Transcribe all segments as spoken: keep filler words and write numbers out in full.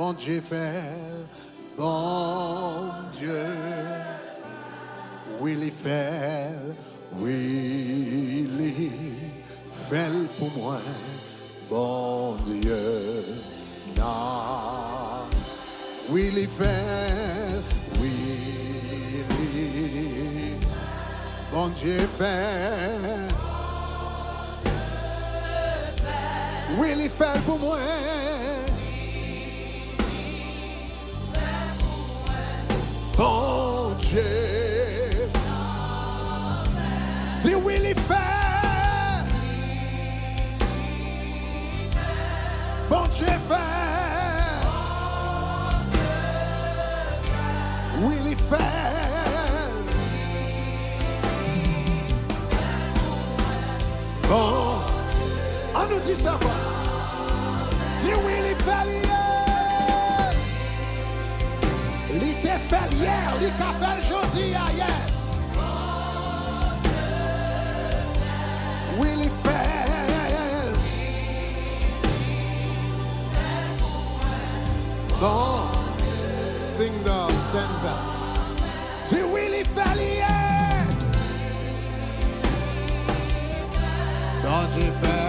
Bondye fè l, Bondye. Wi, li fè l, wi, li fè l pou mwen, Bondye. Nan. Wi, li fè l, wi, li. Bondye fè l. Wi, li fè l pou mwen. Bondye. Di wi, li fè. Bondye fè. Wi, li fè. Bon. An nou di sa ankò. Di wi, li fè l yè. Li te fè l yè, li ka fè l jodi a, yes. Wi, li fè l. Bon. Sing the stanza. Di wi, li fè l yè. Bondye fè.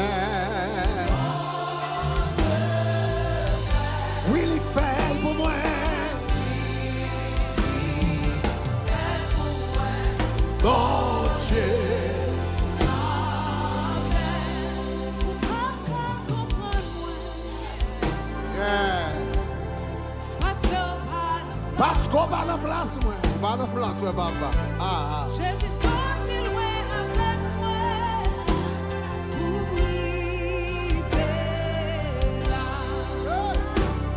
Wi, li fè l pou mwen. Bondye. Ou pa ka konprann mwen. Yeah. Paske w pa nan plas. Paske w pa nan plas mwen. Ou pa nan plas mwen, papa. Ah, ah. Jezi soti lwen avèk mwen pou m rive la. Hey!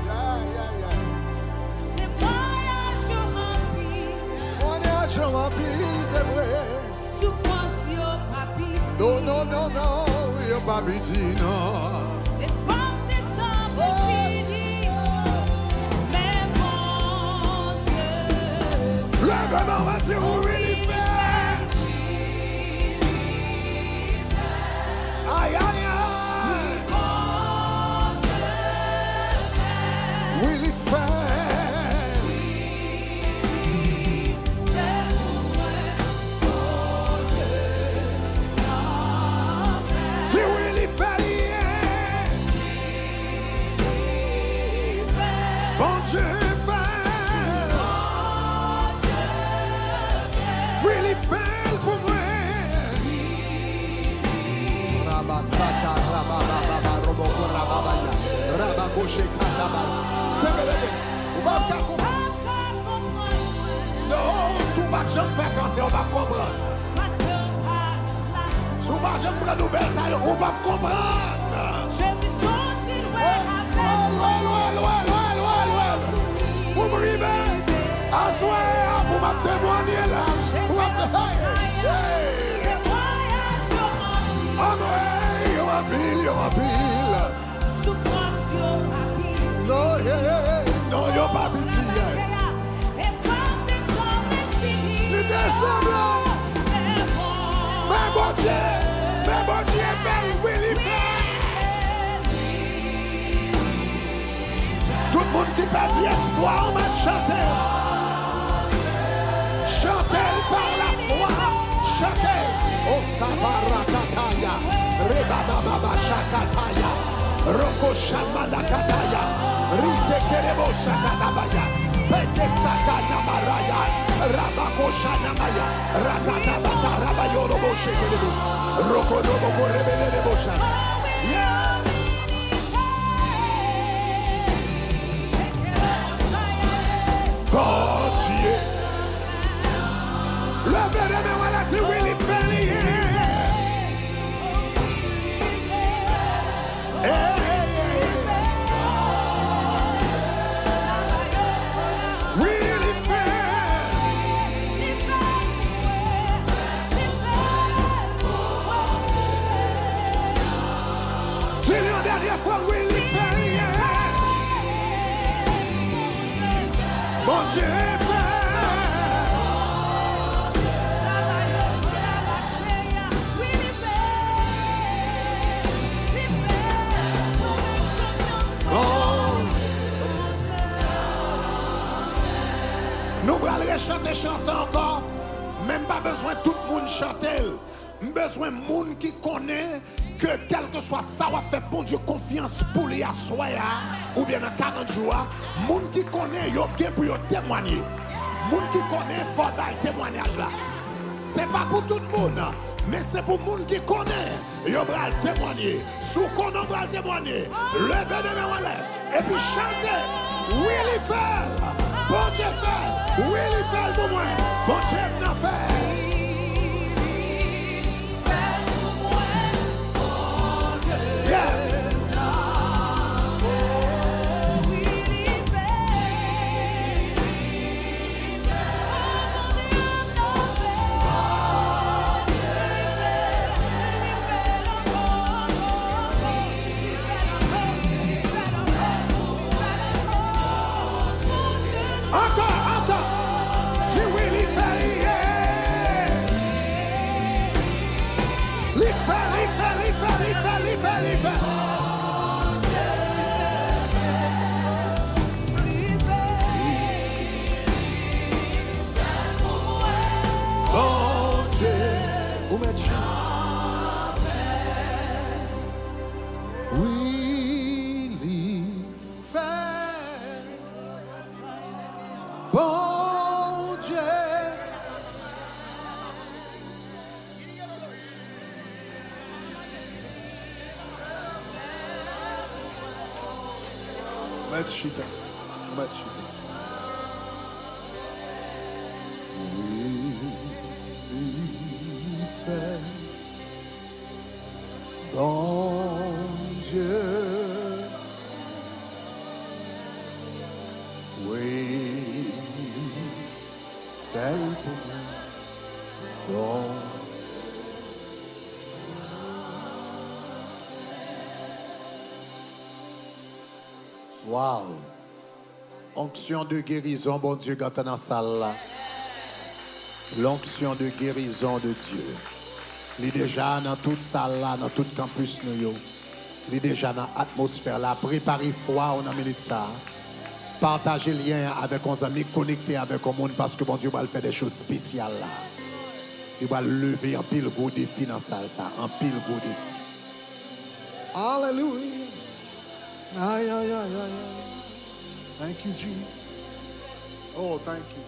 Yeah, yeah, yeah. Temwayaj yo anpil. Temwayaj yo anpil, se vre. Soufrans yo pa piti. Non, non, non, non, yo pa piti, non. Espwa m te sanble fini, men Bondye. Leve men w, di wi, li fè. Ay, ay, ay. Wi, li fè. Di wi, li fè l yè. Bondye fè l. Wi, li fè l pou mwen. Rabasata, rabababa, roboko, rababaya, rabakoche, kataba. Sebelebe. Ou p ap ka konprann. Non, si w pa t janm fè kansè, ou p ap konprann. Si w pa janm pran nouvèl sa yo, ou p ap konprann. Jezi soti lwen avèk mwen. Lwen, lwen, lwen. Pou m rive aswè a, pou m ap temwanye la. Pou m ap te-, hey, hey. Temwayaj yo anpil. Anmwey, yo anpil, yo anpil. Soufrans yo pa piti. Non, hey, hey, hey, non, yo pa piti, hey. Espwa m te sanble fini. Li te sanble. Men Bondye, men Bondye fè l, wi, li fè l. Tout moun ki pèdi espwa w, mèt chante. Chante l pa lafwa. Chante l. O sabarakataya. Rebababa shakataya. Roko shamanda kataya. Rite kerebo shakatabaya. Peke sakana baraya. Rabako shanamaya. Rakata bata rabayo robo shekelebo. Roko robo ko rebele rebo shana. Yeah. Bondye. Leve de men w la, di wi, li fè l yè. Hey, hey, hey. Wi, li fè l. Di l yon dènye fwa, wi, li fè l yè. Bondye fè. Bon. Chante chan sa ankò, men m pa bezwen tout moun chante l. M bezwen moun ki konnen ke kèlkeswa sa w ap fè Bondye konfyans pou li aswè a, oubyen nan karant jou a, moun ki konnen yo gen pou yo temwanye. Moun ki konnen fò bay temwanyaj la. Se pa pou tout moun, men se pou moun ki konnen yo pral temwanye. Si w konnen w pral temwanye, leve de men w anlè, epi chante, wi, li fè l. Bondye fè l. Wi, li fè l pou mwen. Bondye m nan fè l. Yes. Ankò, ankò. Di wi, li fè, li ye. Li fè, li fè, li fè, li fè, li fè, li fè. Bondye, ou mèt chante. Wi, li fè. Bondye. Mèt chita. Mèt chita. Wi, li fè. Bondye. Wi, fè l pou mwen. Bondye. Waw. Onction de guérison, Bondye gentan nan sal la. L'onction de guérison de Dieu. Li deja nan tout sal la, nan tout kanpis nou yo. Li deja nan atmosfè la. Prepare fwa w nan minit sa a. Pataje lyen an avèk yon zanmi, konekte avèk yon moun, paske Bondye pral fè de choz espesyal la. Li pral leve anpil gwo defi nan sal sa, anpil gwo defi. Alelouya. Ay, ay, ay, ay, ay. Thank you, Jesus. Oh, thank you.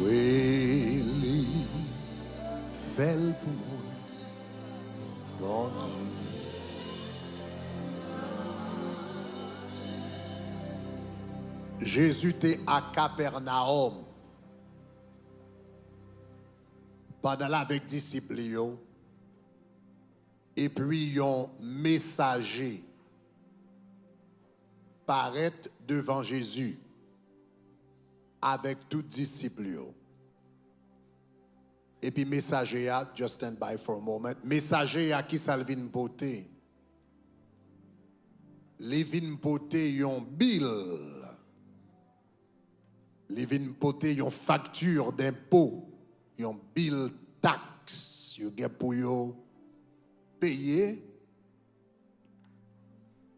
Wi, li fè l pou mwen. Bondye. Jezi te a Kapènawòm pandan l avèk disip li yo, epi yon mesaje parèt devan Jezi avèk tout disip li yo. Epi mesaje a, just stand by for a moment. Mesaje a, kisa l vin pote? Li vin pote yon bil. Li vin pote yon fakti denpo, yon bil taks yo gen pou yo peye.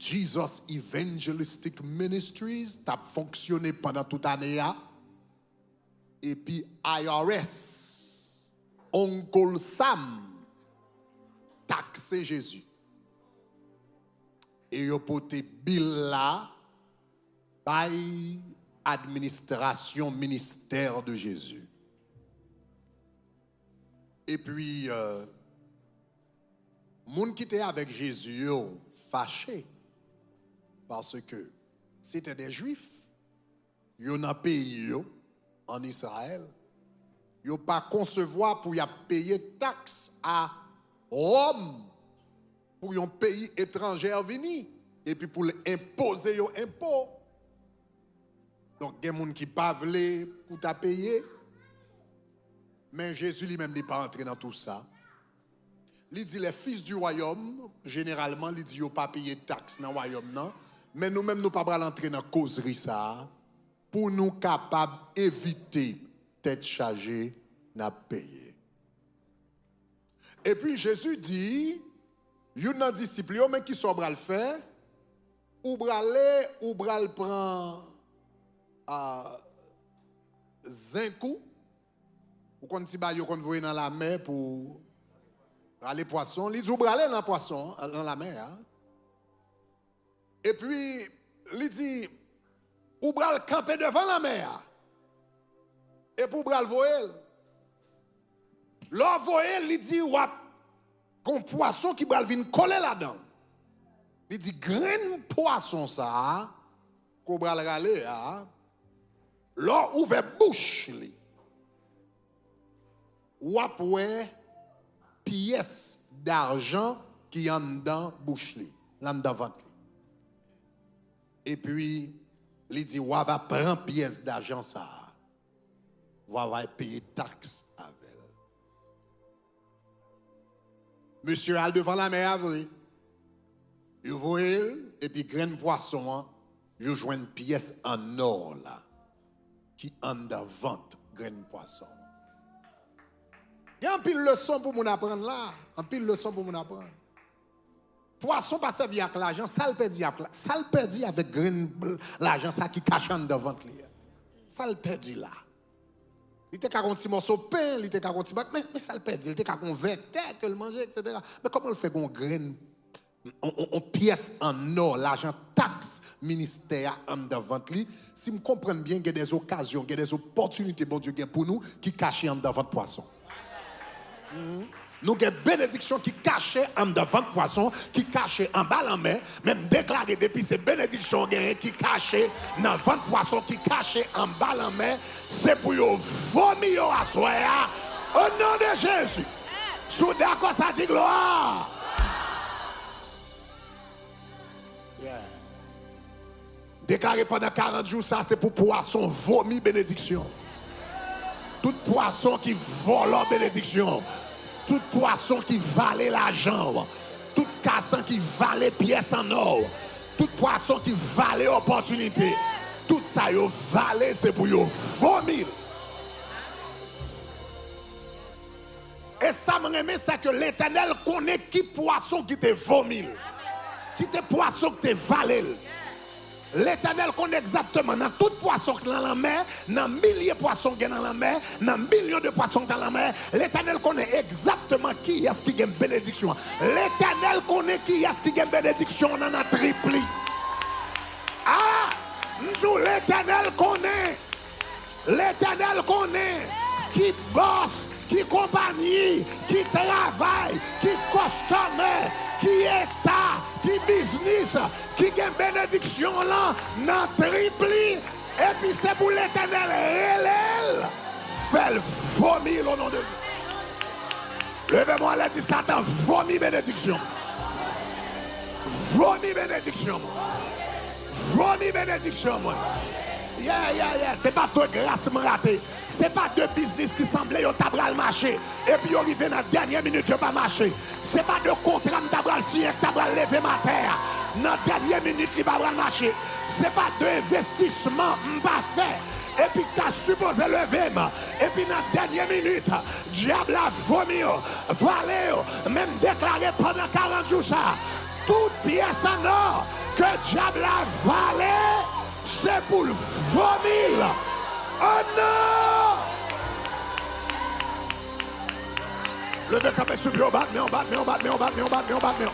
Jesus Evangelistic Ministries t ap fonksyone pandan tout ane a. Epi I R S, Uncle Sam, takse Jezi. E yo pote bil la bay administrasyon ministè de Jezi. Epi, euh, moun ki te avèk Jezi yo fache, paske se te de Jwif, yo nan peyi yo, ann Izrayèl, yo pa konsevwa pou y ap peye taks a Wòm pou yon peyi etranjè vini, epi pou l enpoze yo enpo. Donk, gen moun ki pa vle pou ta peye, men Jezi li menm, li pa antre nan tou sa. Li di, les fils du royaume, jeneralman, li di yo pa peye taks nan wayòm nan, men nou menm, nou pa pral antre nan kozri sa a pou nou kapab evite tèt chaje n ap peye. Epi Jezi di youn nan disip li yo, men kisa w pral fè? Ou prale, ou pral pran, a, zenk ou. Ou konn ti bagay yo konn voye nan lamè pou rale pwason. Li di ou prale nan pwason, nan lamè a. Epi, li di, ou pral kanpe devan lamè a. Epi ou pral voye l. Lè w voye l, li di w ap gen yon pwason ki pral vin kole ladan l. Li di grenn pwason sa a, ke w pral rale a, lè w ouvè bouch li, w ap wè pyès dajan ki anndan bouch li, anndan vant li. Epi, li di, w ava pran pyès dajan sa a, w ava peye taks avè l. Mesye al devan lamè a vre. Yo voye l, epi grenn pwason an, yo jwenn pyès an nò la ki anndan vant grenn pwason an. Gen anpil leson pou moun aprann la. Anpil leson pou moun aprann. Pwason pa sèvi ak lajan. Sa l pèdi ak la, sa l pèdi avèk grenn lajan sa ki kache anndan vant li a? Sa l pèdi la? Li te ka gen yon ti mòso pen, li te ka gen yon ti bak, men, men sa l pèdi, li te ka gen yon vè tè ke l manje, etsetera. Men kòman l fè gen yon grenn, yon, yon, yon pyès an nò, lajan taks ministè a anndan vant li? Si m konprann byen, gen de okazyon, gen de opòtinite Bondye gen pou nou ki kache anndan vant pwason. Nou gen benediksyon ki kache anndan vant pwason, ki kache anba lanmè, men m deklare depi se benediksyon w genyen ki kache nan vant pwason, ki kache anba lanmè, se pou yo vomi yo aswè a, o non de Jezi. Si w dakò sa, di glwa. Yeah. Deklare pandan karant jou sa, se pou pwason vomi benediksyon. Tout pwason ki vòlò benediksyon. Tout pwason ki vale lajan w. Tout kasan ki vale pyès an nò w. Tout pwason ki vale opòtinite. Tout sa yo vale, se pou yo vomi l. E sa m renmen, se ke Letènèl konnen ki pwason ki te vomi l, ki te pwason ki te vale l. Letènèl konnen egzakteman nan tout pwason k nan lanmè, nan milye pwason k gen nan lanmè, nan milyon de pwason k nan lanmè, Letènèl konnen egzakteman kiyès ki gen benediksyon an. Letènèl konnen kiyès ki gen benediksyon an nan trip li. A! M di w, Letènèl konnen. Letènèl konnen ki bòs, ki konpayi, ki travay, ki kòstòmè, ki eta, ki biznis ki gen benediksyon lan nan trip li, epi se pou Letènèl rele l, fè l vomi l o non de Jezi. Leve men w anlè, di Satan, vomi benediksyon. Vomi benediksyon mwen. Vomi benediksyon mwen. Yeah, yeah, yeah. Se pa de gras m rate. Se pa de biznis ki sanble yo ta pral mache, epi yo rive nan dènye minit, yo pa mache. Se pa de kontra m ta pral siyen ki ta pral leve m atè a. Nan dènye minit, li pa pral mache. Se pa de envestisman m pa fè, epi ki ta sipoze leve m, epi nan dènye minit, dyab la vomi yo, vale yo. Men m deklare pandan karant jou sa, tout pyès an nò ke dyab la vale, se pou l vomi l. O non! Leve kanpe sou pye w, bat men w, bat men w, bat men w, bat men w, bat men w, bat men w, bat men w.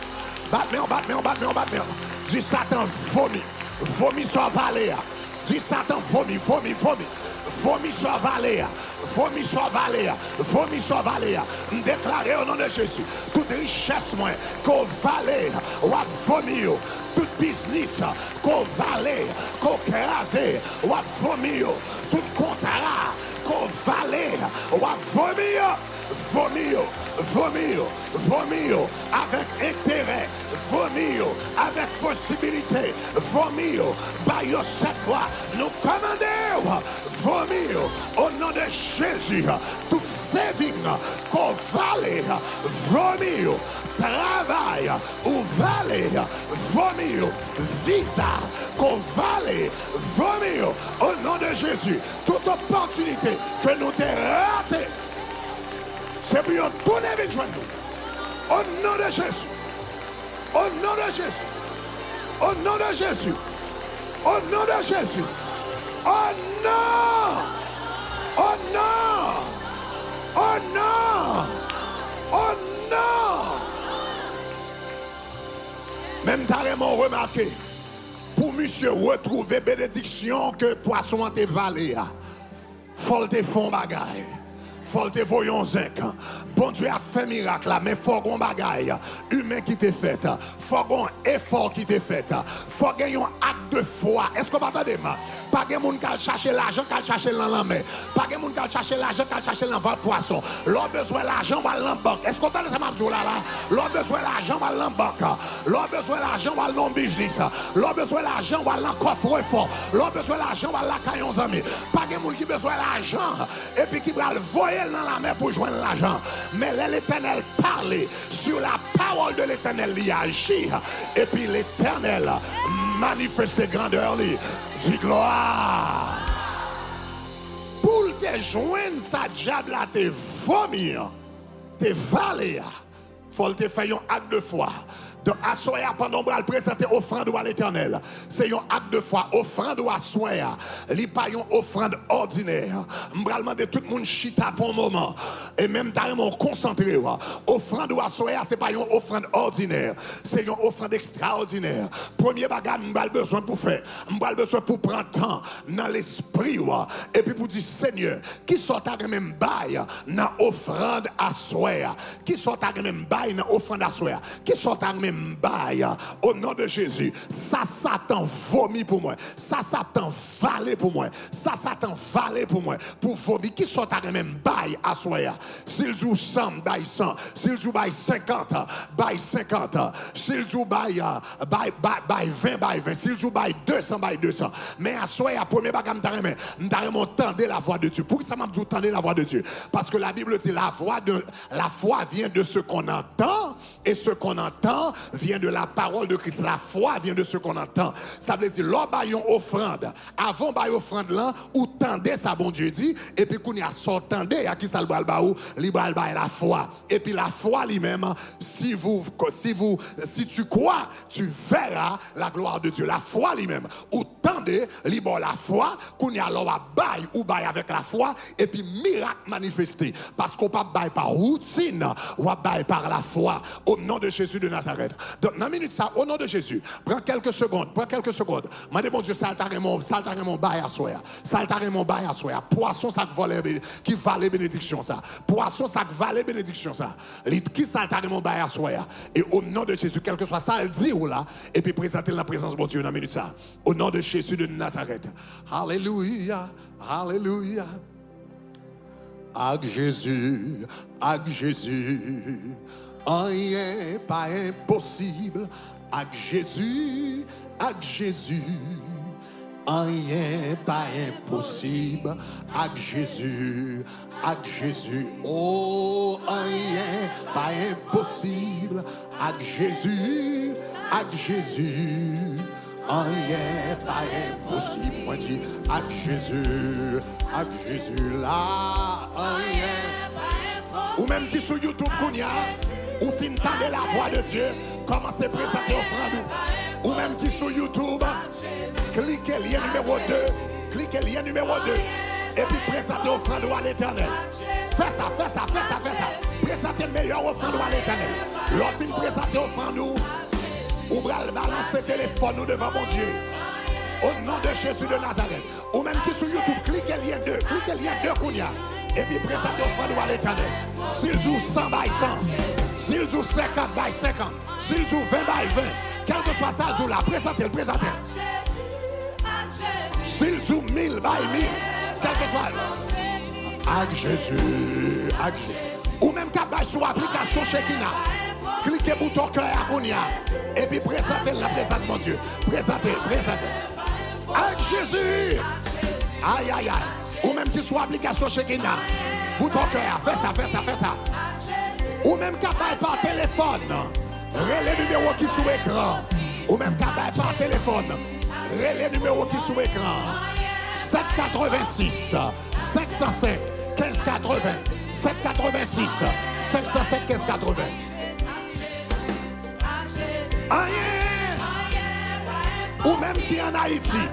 Bat men w, bat men w, bat men w, bat men w. Di Satan, vomi. Vomi sa w vale a. Di Satan, vomi, vomi, vomi. Vomi sa w vale a. Vomi sa w vale a. Vomi sa w vale a. M deklare o non de Jezi, tout richès mwen ke w vale, w ap vomi yo. Tout biznis ke w vale, ke w kraze, w ap vomi yo. Tout kontra ke w vale, w ap vomi yo. Vomi yo, vomi yo, vomi yo avèk enterè, vomi yo avèk posibilite, vomi yo, bay yo sèt fwa. Nou kòmande w, vomi yo, o non de Jezi. Tout saving ke w vale, vomi yo. Travay ou vale, vomi yo. Viza ke w vale, vomi yo. O non de Jezi, tout opòtinite ke nou te rate, se pou yo tounen vin jwenn nou. Au nom de Jésus. Au nom de Jésus. Au nom de Jésus. Au nom de Jésus. Oh non! Oh non! Oh non! Oh non! Men m ta renmen w remake, pou misye retwouve benediksyon ke pwason an te vale a, fò l te fè yon bagay. Fò l te voye yon zenk. Bondye ap fè mirak la, men fò gon bagay imen ki te fèt. Fò gon efò ki te fèt. Fò gen yon ak de fwa. Èske w pa tande m? Pa gen moun k al chache lajan, k al chache l nan lanmè. Pa gen moun k al chache lajan, k al chache l nan vant pwason. Lè w bezwen lajan, w al nan bank. Èske w tande sa m ap di w la la? Lè w bezwen lajan, w al nan bank. Lè w bezwen lajan, w al nan yon biznis. Lè w bezwen lajan, w al nan kòfrefò. Lè w bezwen lajan, w al lakay yon zanmi. Pa gen moun ki bezwen lajan epi ki pral voye l nan lamè pou jwenn lajan. Men lè Letènèl pale, sur la parole de l'Éternel, li aji, epi Letènèl manifeste grandè li. Di glwa. Pou l te jwenn sa dyab la te vomi an, te vale a, fò l te fè yon ak de fwa. Donk, aswè a, pandan w pral prezante ofrann ou a Letènèl, se yon ak de fwa. Ofrann ou aswè a, li pa yon ofrann òdinè. M pral mande tout moun chita pou yon moman. E menm ta renmen w konsantre w. Ofrann ou aswè a, se pa yon ofrann òdinè. Se yon ofrann ekstraòdinè. Premye bagay m pral bezwen pou fè, m pral bezwen pou pran tan nan lespri w, epi pou di, Senyè, kisa w ta renmen m bay nan ofrann aswè a? Kisa w ta renmen m bay nan ofrann aswè a? Kisa w ta renmen m bay? O non de Jezi, sa Satan vomi pou mwen, sa Satan vale pou mwen, sa Satan vale pou mwen, pou vomi, kisa w ta renmen m bay aswè a? Si l di w san, bay san. Si l di w bay senkant, bay senkant. Si l di w bay, bay, bay, bay ven, bay ven. Si l di w bay de san, bay de san. Men aswè a, premye bagay m ta renmen, m ta renmen w tande la voix de Dieu. Poukisa m ap di w tande la voix de Dieu? Parce que la Bible dit, la voix de, la foi vient de ce qu'on entend, et ce qu'on entend vient de la parole de Christ. La foi vient de ce qu'on entend. Sa vle di, lè w bay yon ofrann, avan w bay ofrann lan, ou tande sa Bondye di, epi kounye a, sa w tande a, kisa l pral ba ou? Li pral bay lafwa. Epi lafwa li menm, si vous, si vous, si tu crois, tu verras la gloire de Dieu. Lafwa li menm, ou tande, li ba w lafwa, kounye a, lè w ap bay, ou bay avèk lafwa, epi mirak manifeste. Paske w p ap bay pa woutin, w ap bay pa lafwa. Au nom de Jésus de Nazareth. Donk, nan minit sa, au nom de Jésus, pran kèlke segonn, pran kèlke segonn. Mande Bondye sa l ta renmen w, sa l ta renmen w bay aswè a. Sa l ta renmen w bay aswè a. Pwason sa k vòlè bene-, ki vale benediksyon sa. Pwason sa k vale benediksyon sa. Li, kisa l ta renmen w bay aswè a. E o non de Jezi, kèlkeswa sa l di w la, epi prezante l nan prezans Bondye nan minit sa. O non de Jezi de Nazarèt. Alelouya, alelouya. Ak Jezi, ak Jezi, anyen pa enposib. Ak Jezi, ak Jezi, anyen pa enposib. Ak Jezi, ak Jezi, o, anyen pa enposib. Ak Jezi, ak Jezi, anyen pa enposib. Mwen di, ak Jezi, ak Jezi la, anyen. Ou menm ki sou YouTube kounye a, ou fin tande la voix de Dieu, kòmanse prezante ofrann ou. Ou menm ki sou YouTube, klike lyen nimewo de, klike lyen nimewo de, epi prezante ofrann ou a Letènèl. Fè sa, fè sa, fè sa, fè sa. Prezante meyè ofrann ou a Letènèl. Lè w fin prezante ofrann ou, ou pral balanse telefòn ou devan Bondye. O non de Jezi de Nazarèt. Ou menm ki sou YouTube, klike lyen de, klike lyen de kounye a. Epi prezante ofrann ou a Letènèl. Si l di w san, bay san. Si l di w senkant, bay senkant. Si l di w ven, bay ven. Kèlkeswa sa l di w la, prezante l, prezante l. Si l di w mil, bay mil. Kèlkeswa. Ak Jezi, ak Jezi. Ou menm k ap bay sou aplikasyon Shekinah, klike bouton kè a kounye a, epi prezante l nan prezans Bondye. Prezante, prezante. Ak Jezi! Ayayay! Ou menm ki sou aplikasyon Shekinah, bouton kè a, fè sa, fè sa, fè sa. Ou menm k ap bay pa telefòn, rele nimewo ki sou ekran. Ou menm k ap bay pa telefòn, rele nimewo ki sou ekran. Sèt katrevensis, senk san senk, kenz katreven. Sèt katrevensis, senk san senk, kenz katreven. Anyen. Ou menm ki ann Ayiti,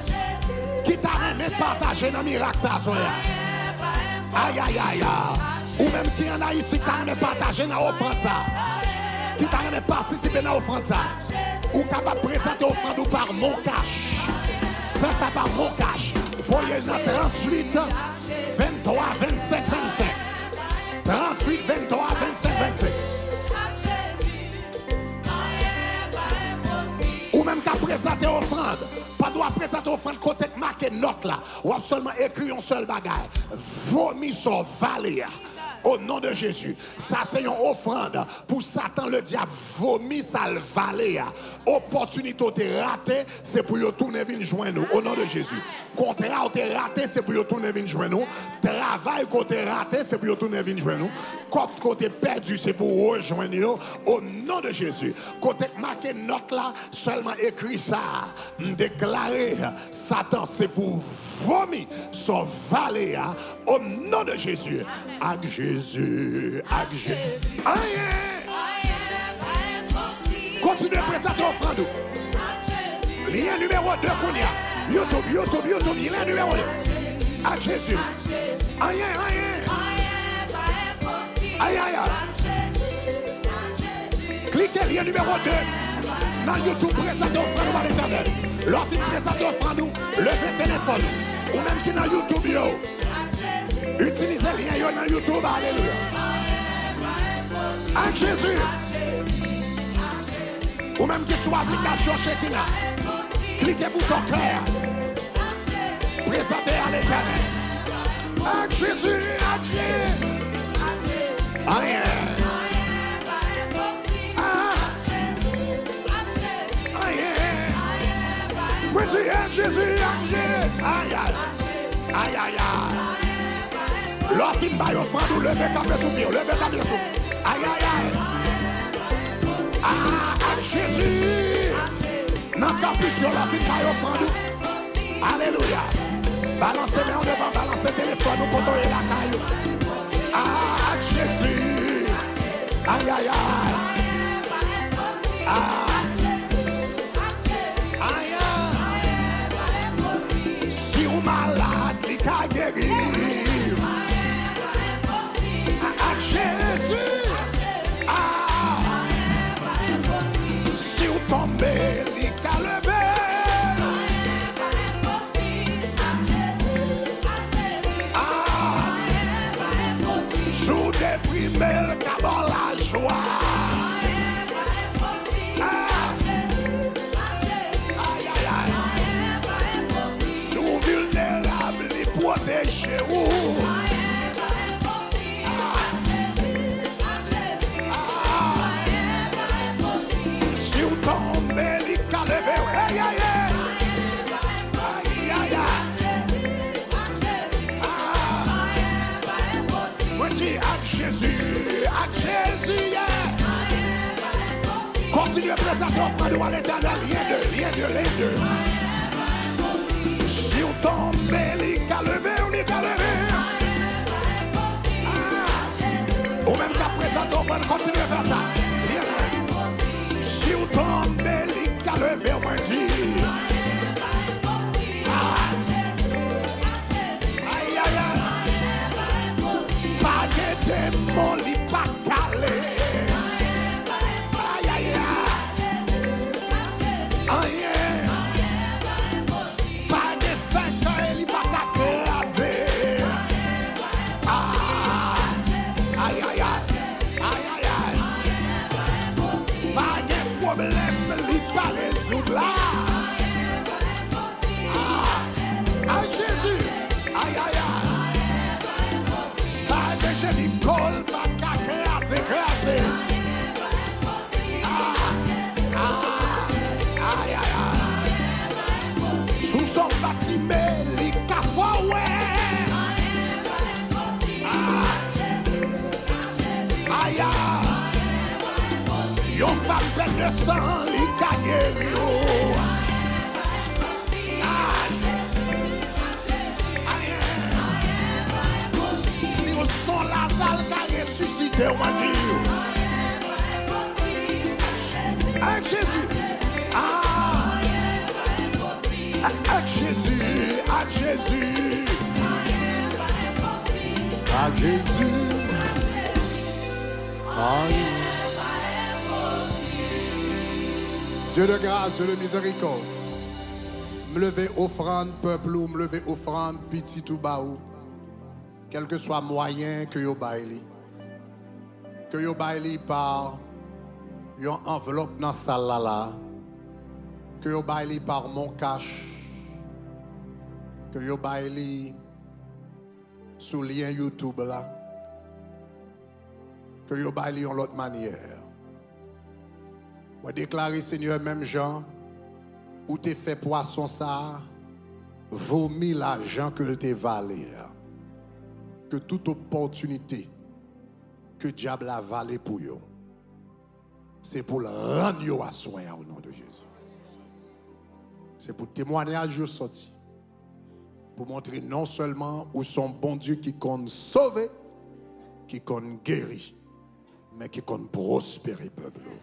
ki ta renmen pataje nan mirak sa aswè a. Ayayaya. Ou menm ki ann Ayiti, ki ta renmen pataje nan ofrann sa, ki ta renmen patisipe nan ofrann sa, ou kapab prezante ofrann ou pa MonCash. Fè sa pa MonCash. Voye l nan tranntuit venntwa vennsenk vennsenk. Tranntuit venntwa vennsenk vennsenk. Ou menm k ap prezante ofrann, pandan w ap prezante ofrann, kote k make nòt la, w ap sèlman ekri yon sèl bagay: vomi sa w vale a, o non de Jezi. Sa se yon ofrann pou Satan Ledyab vomi sa l vale a. Opòtinite w te rate, se pou yo tounen vin jwenn ou, o non de Jezi. Kontra w te rate, se pou yo tounen vin jwenn ou. Travay ke w te rate, se pou yo tounen vin jwenn ou. Kòb ke w te pèdi, se pou w rejwenn yo, o non de Jezi. Kote k make nòt la, sèlman ekri sa: m deklare Satan se pou vomi sa w vale a, o non de Jezi. Ak Jezi, ak Jezi. Anyen. Kontinye prezante ofrann ou. Lyen nimewo de kounye a. YouTube, YouTube, YouTube, lyen nimewo de. Ak Jezi. Anyen, anyen. Ayayay. Klike lyen nimewo de nan YouTube, prezante ofrann ou ba Letènèl. Lè w fin prezante ofrann ou, leve telefòn ou. Ou menm ki nan YouTube yo, itilize lyen yo nan YouTube. Alelouya. Ak Jezi. Ou menm ki sou aplikasyon Shekinah, klike bouton kè a. Prezante a Letènèl. Ak Jezi, ak Jezi. Anyen. Ah. Anyen. Mwen di ak Jezi, ak Jezi. Ayay. Ayayay. Lè w fin bay ofrann ou, leve kanpe sou pye w, leve kanpe sou. Ayayay. Ah, ak Jezi. Nan kanpis yo, lè w fin bay ofrann ou. Alelouya. Balanse men w devan, balanse telefòn ou kote w ye lakay ou. Ah, ak Jezi. Ayayay. Ah. Ayen. Si w malad, li ka geri. Ak Jezi. Ah. Si w tonbe, li ka leve. Ah. Si w deprime, l ka ba w lajwa. Ah. Ayayay. Si w vilnerab, li pwoteje w. Ah. Ah. Si w tonbe, li ka leve w. Hey, hey, hey. Ayayay. Ah. Mwen di ak Jezi, ak Jezi, yeah. Kontinye prezante ofrann ou a Letènèl, lyen de, lyen de, lyen de. Si w tonbe, li ka leve w, li ka leve w. Ah. Ou menm k ap prezante ofrann, kontinye fè sa. Lyen de. Si w tonbe, li ka leve w, mwen di. Ah. Ayayay. Pa gen demon li pa kale. Ayayay. Anyen. Pa gen sèkèy li pa ka kraze. Ah. Ayayay. Ayayay. Pa gen pwoblèm li pa rezoud la. Ah. Ay, Jezi. Ayayay. Pa gen Jeriko l pa ka kraze, kraze. Ah. Ah. Ayayay. Sou son batime, li ka fè w wè. Ah. Aya! Yon fanm pèt de san, li ka geri w. Ah! Ayen! Si w se yon Laza, l ka resisite w, mwen di w. Ak Jezi! Jezi. A Jezi. Amen. Dieu de grâce, Dieu de miséricorde. M leve ofrann pèp ou, m leve ofrann pitit ou ba ou. Kèlkeswa mwayen ke yo bay li. Ke yo bay li pa yon anvlòp nan sal la la. Ke yo bay li pa MonCash. Ke yo bay li sou lyen YouTube la. Ke yo bay li yon lòt manyè. Mwen deklare, Senyè, menm jan ou te fè pwason sa a vomi lajan ke l te vale a, ke tout opòtinite ke dyab la vale pou yo, se pou l rann yo aswè a, o non de Jezi. Se pou temwayaj yo sòti, pou montre non sèlman ou se yon Bondye ki konn sove, ki konn geri, men ki konn pwospere pèp ou.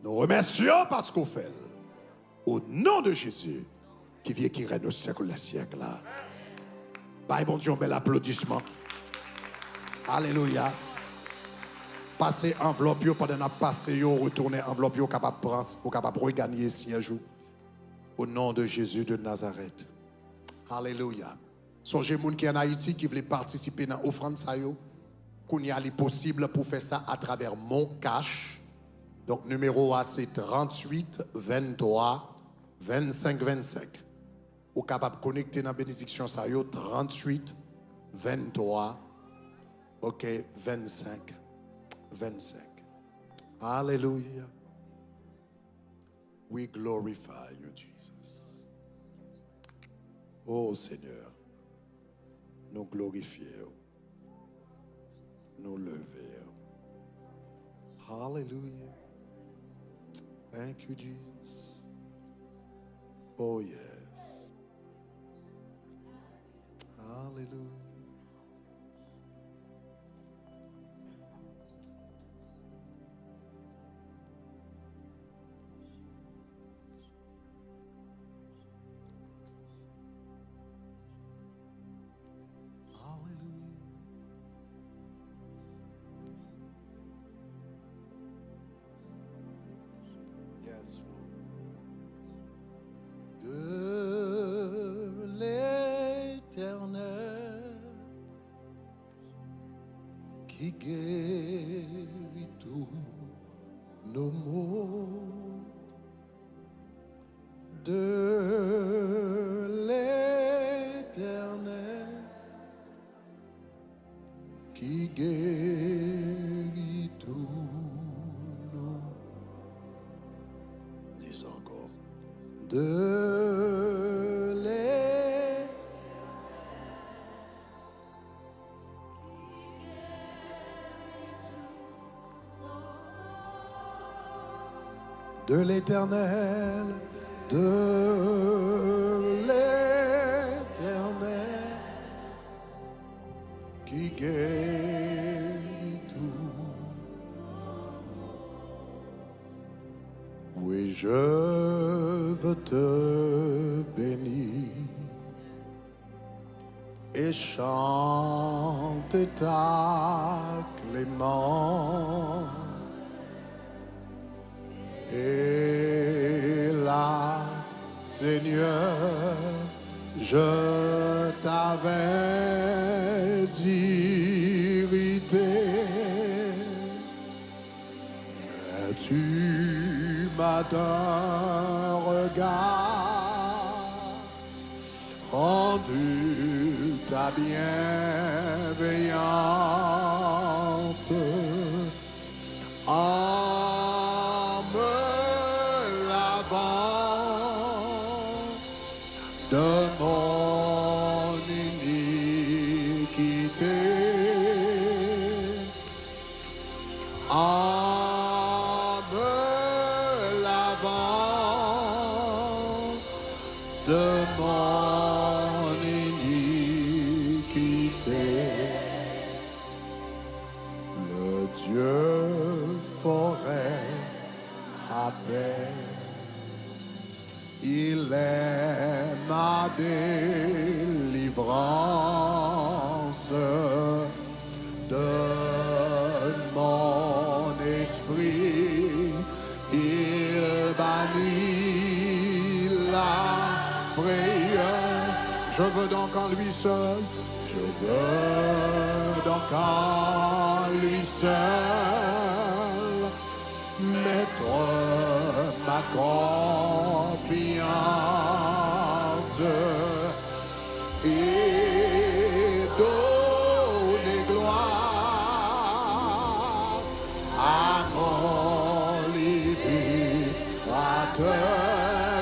Nou remèsye w paske w fè l. O non de Jezi, ki viv, ki règne au siècle des siècles la. Bay Bondye yon bèl aplodisman. Alelouya. Pase anvlòp yo, pandan n ap pase yo, retounen anvlòp yo, ou kapab pran, ou kapab reganye syèj ou. O non de Jezi de Nazarèt. Alelouya. Sonje moun ki ann Ayiti ki vle patisipe nan ofrann sa yo, kounye a li posib pou fè sa atravè MonCash. Donk, nimewo a se tranntuit venntwa vennsenk vennsenk. Ou kapab konekte nan benediksyon sa yo, tranntuit venntwa, ok, vennsenk vennsenk. Alelouya. We glorify you, Jesus. O Senyè, nou glorifye w. Nou leve w. Hallelujah. Thank you, Jesus. Oh, yes. Hallelujah. Hallelujah. Yes, Lord. De l'Éternel qui guérit tous nos maux. De l'Éternel qui guérit tous nos. Dis encore. De l'Éternel. De l'Éternel, de l'Éternel, qui guérit tout. Oui, je veux te bénir et chanter ta clémence. Hélas, Seigneur, je t'avais irrité, mais tu m'as d'un regard rendu ta bienveillance en me lavant de mon iniquité. En me lavant de mon iniquité, le Dieu fera paix. Il est ma de mon esprit, il bannit la frayeur. Je veux donc en lui seul, je veux donc en lui seul mettre ma confiance et donner gloire à mon libérateur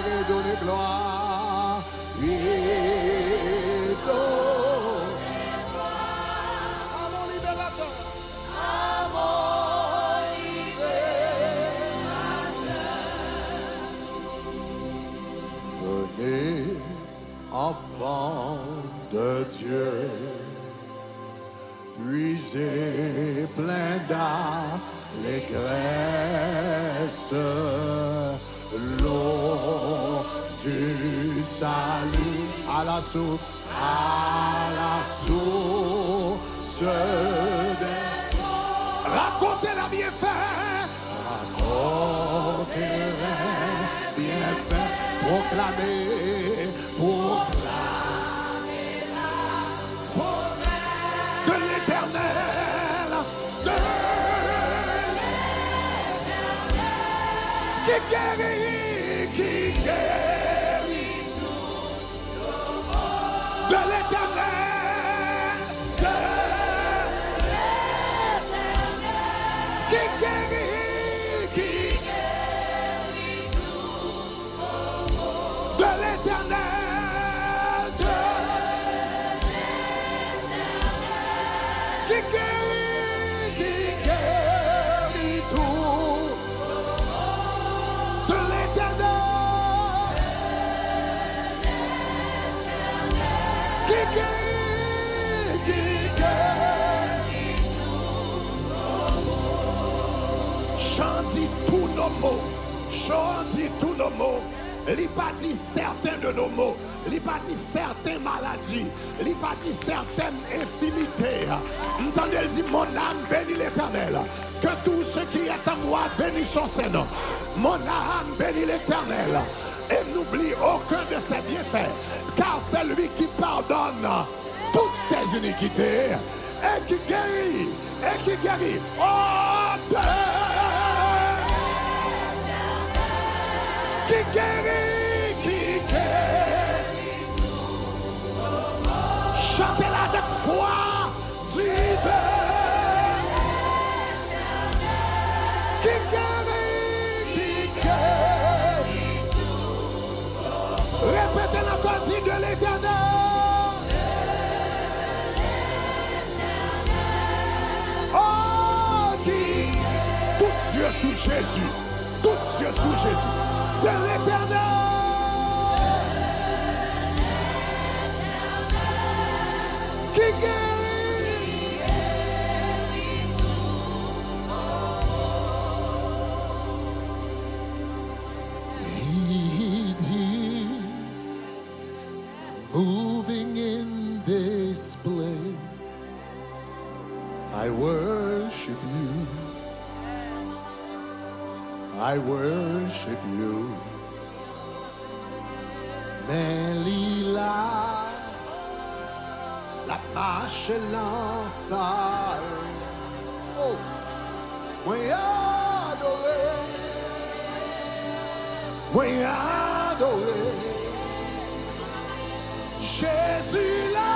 et donner gloire et donner gloire à mon libérateur. Venez, enfants de Dieu, puisez plein d'allégresse l'eau du salut à la source, à la source des eaux. Racontez les bienfaits, racontez les bienfaits, proclamez, proclamez la promesse de l'Éternel, de l'Éternel qui guérit, qui guérit. De l'Éternel, de l'Éternel, qui guérit, qui guérit tout mon mot. De l'Éternel, de l'Éternel, qui guérit, qui guérit tout. De l'Éternel, qui guérit, qui guérit. Jan di tous nos maux. Jan di tous nos maux. Li pa di certains de nos maux. Li pa di sèten maladi. Li pa di sèten enfimite. M tande l di, mon âme, bénis l'Éternel. Que tout ce qui est en moi bénisse son saint nom. Mon âme, bénis l'Éternel. Et n'oublie aucun de ses bienfaits. Car c'est lui qui pardonne toutes tes iniquités et qui guérit, et qui guérit. Oh, Dieu, qui guérit, qui guérit. Chantez-le avec foi, Dieu qui guérit, qui guérit. Répétez encore, dis de l'Éternel. Oh, qui tout yeux sur Jésus. Tout yeux sur Jésus. De l'Éternel. Qui guérit. He's here, moving in this place. I worship you. I worship you. Men li la, l ap mache nan sal. Oh. Mwen adore. Mwen adore. Jezi la.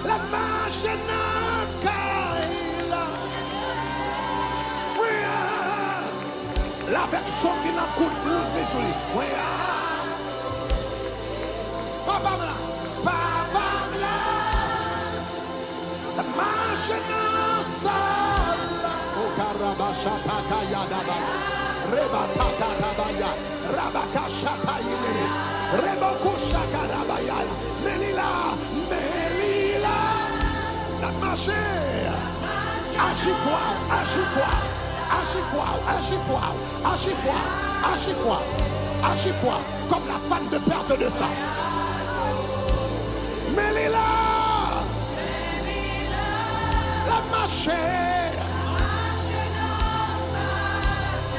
L ap mache nan kay la. Mwen a-, l avèk son ki nan kout blouz li sou li. Mwen a-, Papa m la. Papa m la. L ap mache nan sal la. O karabashatakayadabaya. Rebatakadabaya. Rabakashatayinene. Rebokoshakarabaya. Men li la. Men li la. N ap mache. Aji fwa, aji fwa, aji fwa, aji fwa, aji fwa, aji fwa, aji fwa, comme la femme de perte de sang.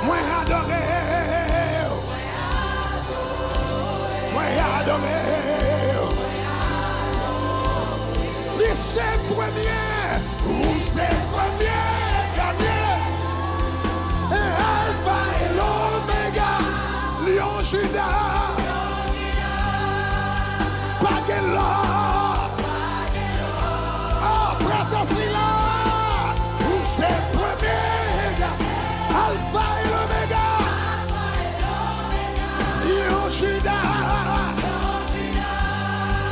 Mwen adore w. Mwen adore w. Li se premye. Ou se premye, dènye. Alfa e Omega. Lyon Jida. Pa gen lòt. Oh, prezans li la. Ou se premye, Alfa e Omega. Lyon Jida.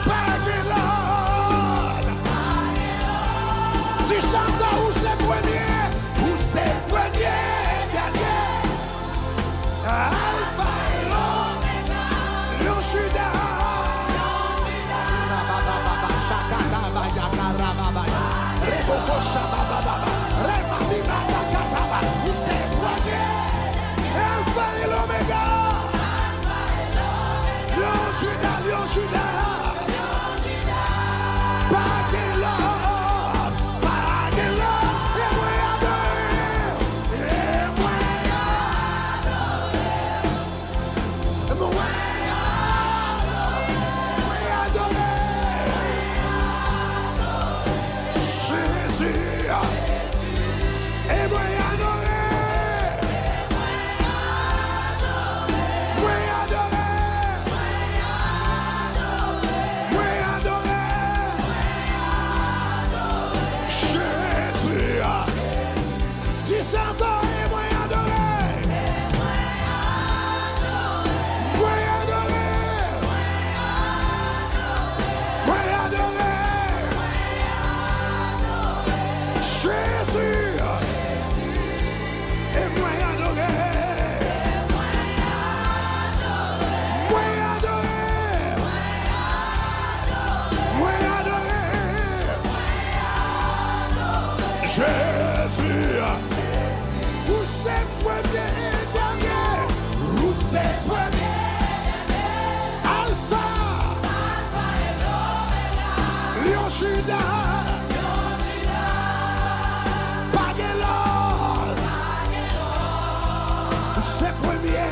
Pa gen lòt. Di sa ankò, ou se premye. Ou se premye, dènye. Alfa e Omega, Lyon Jida. Rabababa, shakataba, yakarababa, reboko, shabababa, remabibata, kataba. Ou se premye. Alfa e Omega. Lyon Jida, Lyon Jida. Pa gen lòt, pa gen lòt. E mwen adore, e mwen adore, mwen adore, mwen adore Jezi. E mwen adore. Mwen adore. Mwen adore. Jezi. Di sa ankò, e mwen adore. Mwen adore. Mwen adore. Jezi. E mwen adore. Mwen adore. Mwen adore. Jezi. Ou se premye e dènye. Ou se premye. Alfa. Lyon Jida. Pa gen lòt. Ou se premye.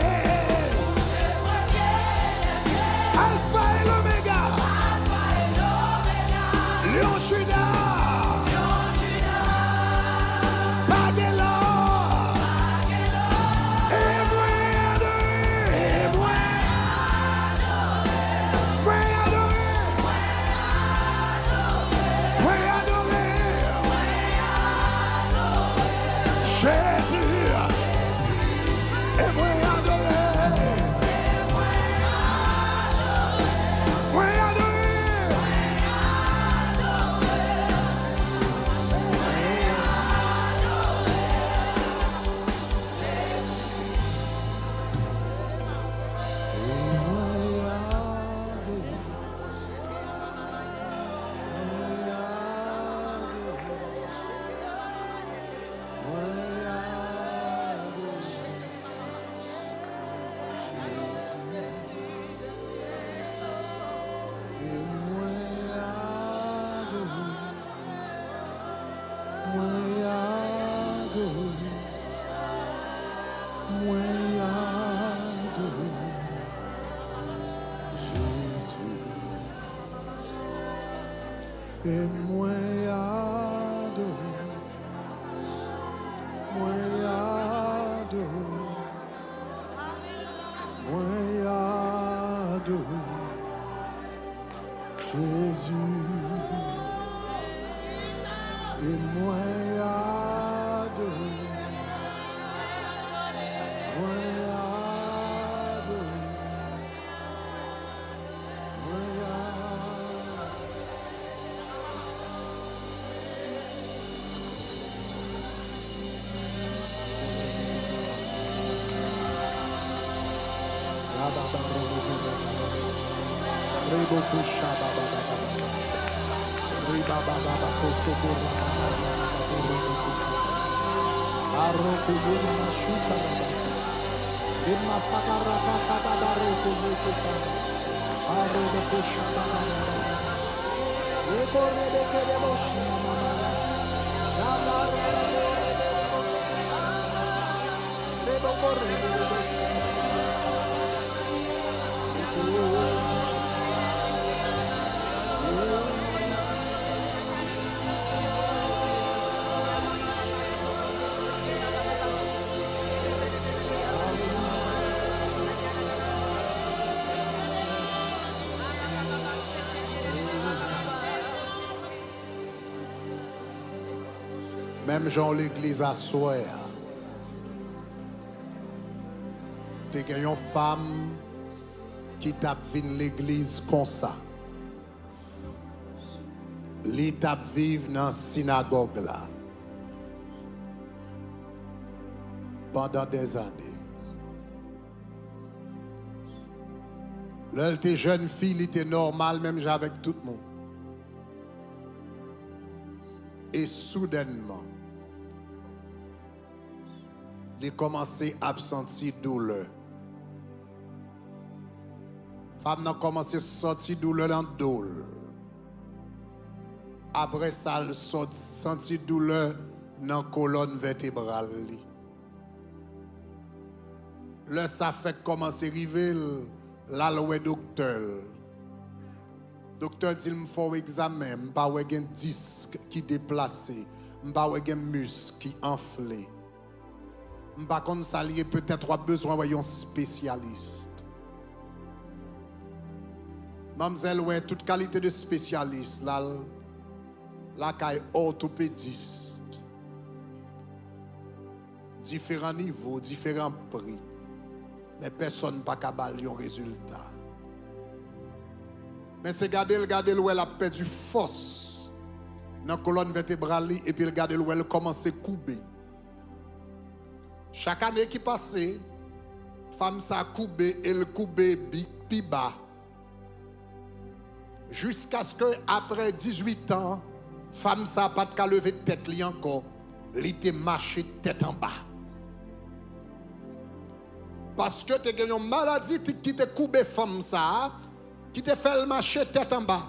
Alfa e Omega. Lyon Jida. Pa gen lòt. E mwen adore. E mwen adore. Mwen adore. Mwen adore. Jezi. E mwen adore. Mwen adore. Mwen adore, mwen adore, mwen adore Jezi. E mwen adore, mwen adore, mwen adore Jezi. E mwen adore, mwen adore, mwen adore. Menm jan w legliz aswè a, te gen yon fanm ki t ap vin legliz konsa. Li t ap viv nan sinagòg la pandan dèzane. Lè l te jèn fi, li te nòmal menm jan avèk tout moun. E soudènman, li kòmanse ap santi doulè. Fanm nan kòmanse santi doulè nan do l. Apre sa, l sòt santi doulè nan kolòn vètebral li. Lè sa fèk kòmanse rive l, l al wè doktè l. Doktè di l, "M fè w egzamen, m pa wè gen disk ki deplase, m pa wè gen misk ki anfle. M pa konn sa l ye, petèt w ap bezwen wè yon espesyalis." Manmzèl wè tout kalite de espesyalis, l al lakay òtopedis. Diferan nivo, diferan pri. Men pèsonn pa ka ba l yon rezilta. Men se gade l, gade l, wè l ap pèdi fòs nan kolòn vètebral li, epi l gade l, wè l kòmanse koube. Chak ane ki pase, fanm sa koube, e l koube bi-, pi ba. Jiskaske apre dizuit an, fanm sa pa t ka leve tèt li ankò, li te mache tèt anba. Paske te gen yon maladi ti-, ki te koube fanm sa a, ki te fè l mache tèt anba.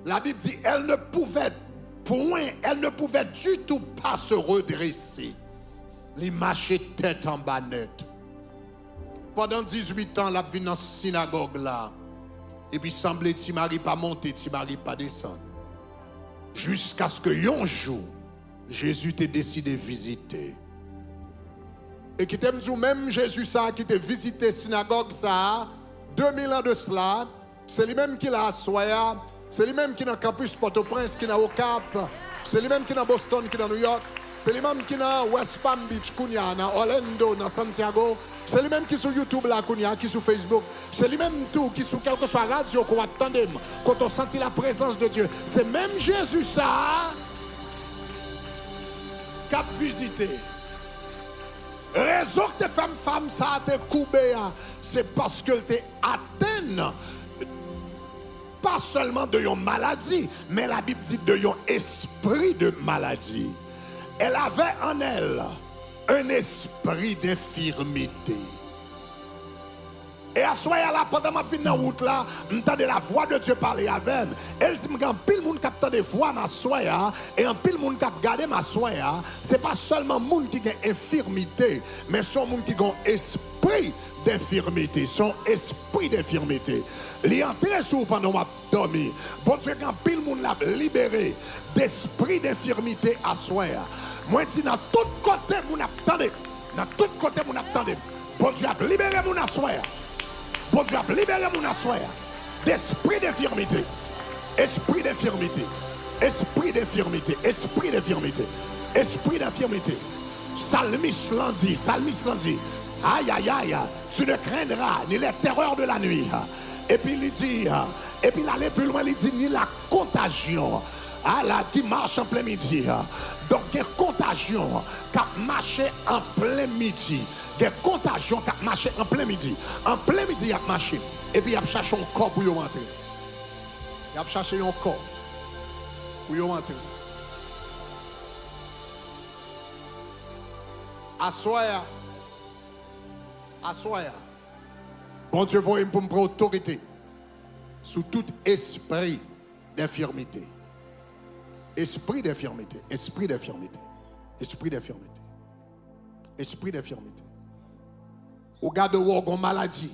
Labib di, elle ne pouvait point, elle ne pouvait du tout pas se redresser. Li mache tèt anba nèt. Pandan dizuit an, l ap vin nan sinagòg la. Epi sanble Ti Mari pa monte, Ti Mari pa desann. Jiskaske yon jou, Jezi te deside vizite. E kite m di w, menm Jezi sa a ki te vizite sinagòg sa a, de mil an de sila, se li menm ki la aswè a, se li menm ki nan kanpis Pòtoprens, ki nan Okap, se li menm ki nan Boston, ki nan New York, se li menm ki nan West Palm Beach kounye a, nan Orlando, nan Santiago, se li menm ki sou YouTube la kounye a, ki sou Facebook, se li menm tou ki sou kèlkeswa radyo ke w ap tande m, kote w santi la prezans de Dye. Se menm Jezi sa a k ap vizite. Rezon ki te fè m fanm sa a te koube a, se paske l te atenn pa sèlman de yon maladi, men Labib di de yon espri de maladi. Elle avait en elle un esprit d'infirmité. E aswè a la, pandan m ap vin nan wout la, m tande la voix de Dieu pale avè m. E l di m gen anpil moun k ap tande vwa m aswè a, e anpil moun k ap gade m aswè a, se pa sèlman moun ki gen enfimite, men se yon moun ki gen yon espri denfimite. Se yon espri denfimite. Li antre sou ou pandan w ap dòmi. Bondye gen anpil moun l ap libere despri denfimite aswè a. Mwen di nan tout kote moun ap tande m, nan tout kote moun ap tande m, Bondye ap libere moun aswè a. Bondye ap libere moun aswè a. Despri denfimite. Espri denfimite. Espri denfimite. Espri denfimite. Espri denfimite. Salmis lan di, salmis lan di, ayayay, tu ne craindras ni les terreurs de la nuit. Epi li di, epi l ale pi lwen, li di, ni la contagion, ala, qui marche en plein midi. Donk, gen kontajyon k ap mache an plen midi. Gen kontajyon k ap mache an plen midi. An plen midi, y ap mache. Epi y ap chache yon kò pou yo antre. Y ap chache yon kò pou yo antre. Aswè a, aswè a, Bondye voye m pou m pran otorite sou tout espri denfimite. Esprit d'infirmité, esprit d'infirmité, esprit d'infirmité, esprit d'infirmité. Ou gade w wè w gon maladi.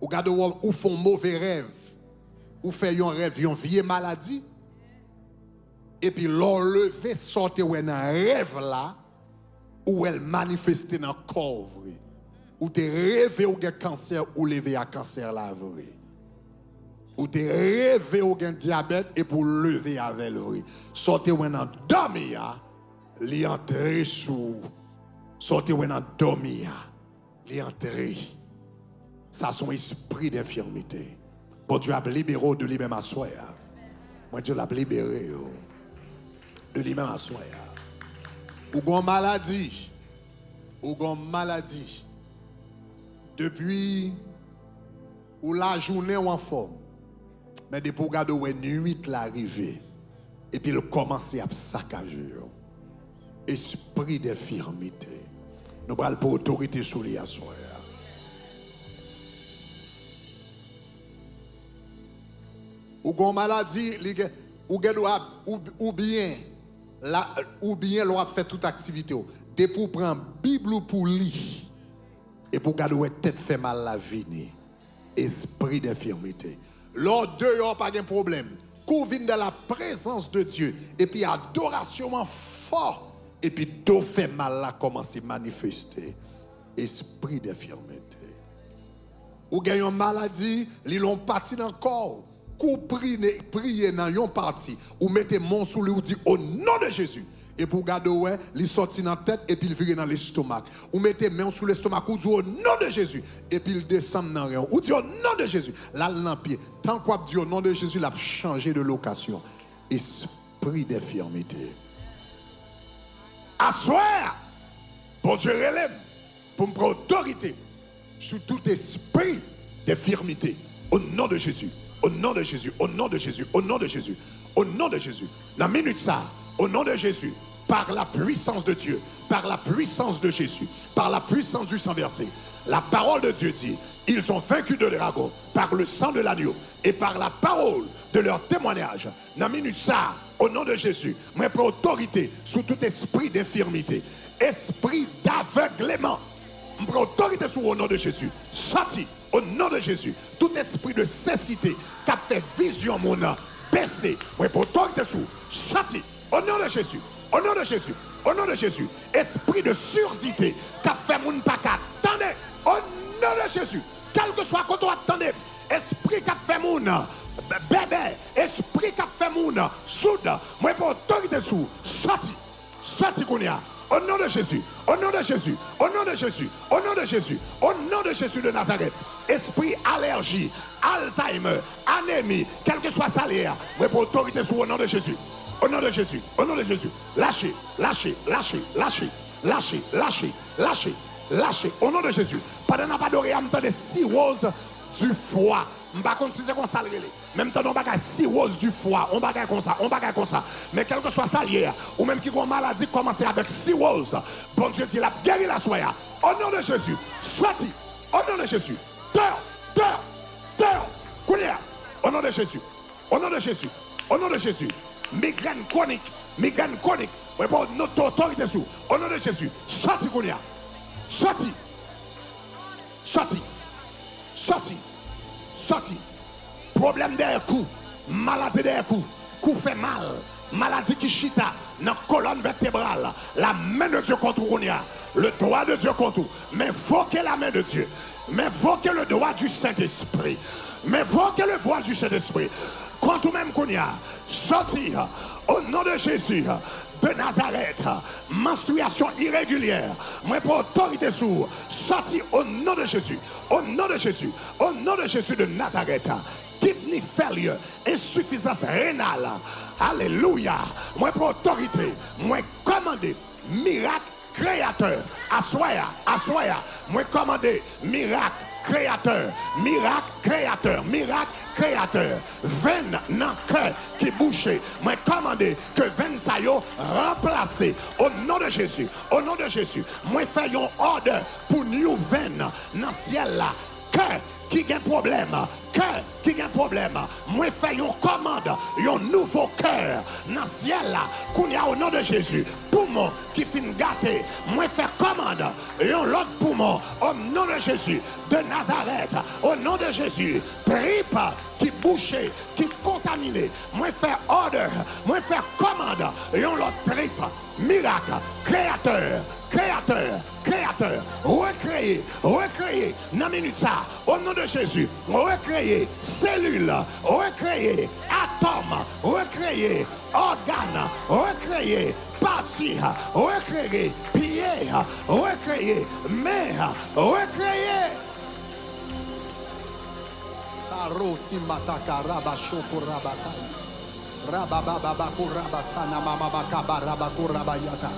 Ou gade w wè w fè yon move rèv. Ou fè yon rèv, yon vye maladi. Epi lè w leve, sa w te wè nan rèv la, ou wè l manifeste nan kò w vre. Ou te reve w gen kansè, ou leve a kansè la vre. Ou te reve w gen dyabèt, epi w leve avè l vre. Sa w te wè nan dòmi a, li antre sou ou. Sa w te wè nan dòmi a, li antre. Sa se yon espri denfimite. Bondye ap libere w de li menm aswè a. Mwen di w l ap libere w de li menm aswè a. Ou gon maladi. Ou gon maladi. Depi ou lajounen w anfòm. Men depi w gade w wè nwit la rive. Epi l kòmanse ap sakaje yo. Espri denfimite. Nou pral pran otorite sou li aswè a. Ou gon maladi, li gen, ou gen dwa, ou, oubyen, la, oubyen lè w ap fè tout aktivite w. Depi w pran Bib ou pou li, epi w gade w wè tèt fè mal la vini. Espri denfimite. Lè w deyò, pa gen pwoblèm. Kou w vin dans la présence de Dieu, epi adorasyon an fò, epi do fè mal la kòmanse manifeste. Espri denfimite. Ou gen yon maladi, li nan yon pati nan kò w. Kou w priye, priye nan yon pati, ou mete men w sou li, ou di, "O non de Jezi." Epi w gade w wè, li sòti nan tèt, epi l vire nan lestomak. Ou mete men w sou lestomak, ou di, "O non de Jezi." Epi l desann nan ren w. Ou di, "O non de Jezi." L al nan pye. Tankou w ap di, "O non de Jezi," l ap chanje de lokasyon. Espri denfimite. Aswè a, Bondye rele m pou m pran otorite sou tout espri denfimite. O non de Jezi, o non de Jezi, o non de Jezi, o non de Jezi, o non de Jezi. Nan minit sa, o non de Jezi, par la puissance de Dieu, par la puissance de Jésus, par la puissance du sang versé, la parole de Dieu dit, ils ont vaincu le dragon par le sang de l'agneau et par la parole de leur témoignage. Nan minit sa, o non de Jezi, mwen pran otorite sou tout espri denfimite, espri davègleman. M pran otorite sou ou, o non de Jezi. Sòti, o non de Jezi. Tout espri de sesite k ap fè vizyon moun bese, mwen pran otorite sou ou. Sòti, o non de Jezi. O non de Jezi. O non de Jezi. Espri de surdite k ap fè moun pa ka tande, o non de Jezi. Kèlkeswa kote w ap tande m, espri k ap fè moun bèbè, espri k ap fè moun soud, mwen pran otorite sou ou. Sòti. Sòti kounye a. O non de Jezi. O non de Jezi. O non de Jezi. O non de Jezi. O non de Jezi de Nazarèt. Espri alèji, Alzheimer, anemi, kèlkeswa sa l ye a, mwen pran otorite sou ou o non de Jezi. O non de Jezi. O non de Jezi. Lache, lache, lache, lache. Lache, lache, lache, lache. O non de Jezi. Pandan n ap adore a, m tande cirrhose du foie. M pa konn si se konsa l rele. Men m tande yon bagay, cirrhose du foie, yon bagay konsa, yon bagay konsa. Men kèlkeswa sa l ye a, ou menm ki gen yon maladi k kòmanse avèk cirrhose, Bondye di l ap geri l aswè a. O non de Jezi, sòti. O non de Jezi. Deyò, deyò, deyò. Kounye a. O non de Jezi. O non de Jezi. O non de Jezi. Migrèn kwonik. Migrèn kwonik. Mwen pran otorite sou ou. O non de Jezi. Sòti kounye a. Sòti. Sòti. Sòti. Sòti. Pwoblèm dèyè kou. Maladi dèyè kou. Kou fè mal. Maladi ki chita nan kolòn vètebral. La main de Dieu kont ou kounye a. Le doigt de Dieu kont ou. M envoke la main de Dieu. M envoke le doigt du Saint-Esprit. M envoke le voile du Saint-Esprit. Kont ou menm kounye a. Sòti, o non de Jezi de Nazarèt. Manstriyasyon iregilyè. Mwen pran otorite sou ou. Sòti, o non de Jezi. O non de Jezi. O non de Jezi de Nazarèt. Kidney failure. Ensifizans renal. Alelouya. Mwen pran otorite. Mwen kòmande mirak kreyatè. Aswè a, aswè a, mwen kòmande mirak kreyatè, mirak kreyatè, mirak kreyatè. Venn nan kè ki bouche, mwen kòmande ke venn sa yo ranplase. O non de Jezi, o non de Jezi, mwen fè yon òdè pou new venn nan syèl la. Kè ki gen pwoblèm, kè ki gen pwoblèm. Mwen fè yon kòmand, yon nouvo kè nan syèl la. Kounye a, o non de Jezi, poumon ki fin gate, mwen fè kòmand, yon lòt poumon, o non de Jezi de Nazarèt, o non de Jezi, trip ki bouche, ki kontamine, mwen fè òdè, mwen fè kòmand, yon lòt trip, mirak, kreyatè, kreyatè, kreyatè, rekreye, rekreye, nan minit sa, o non de Jezi, rekreye, selil, rekreye, atòm, rekreye, ògàn, rekreye, pati, rekreye, pye, rekreye, men, rekreye. Saro simataka rabashoko rabakai. Rababababako rabasana mamabakaba rabako rabayata.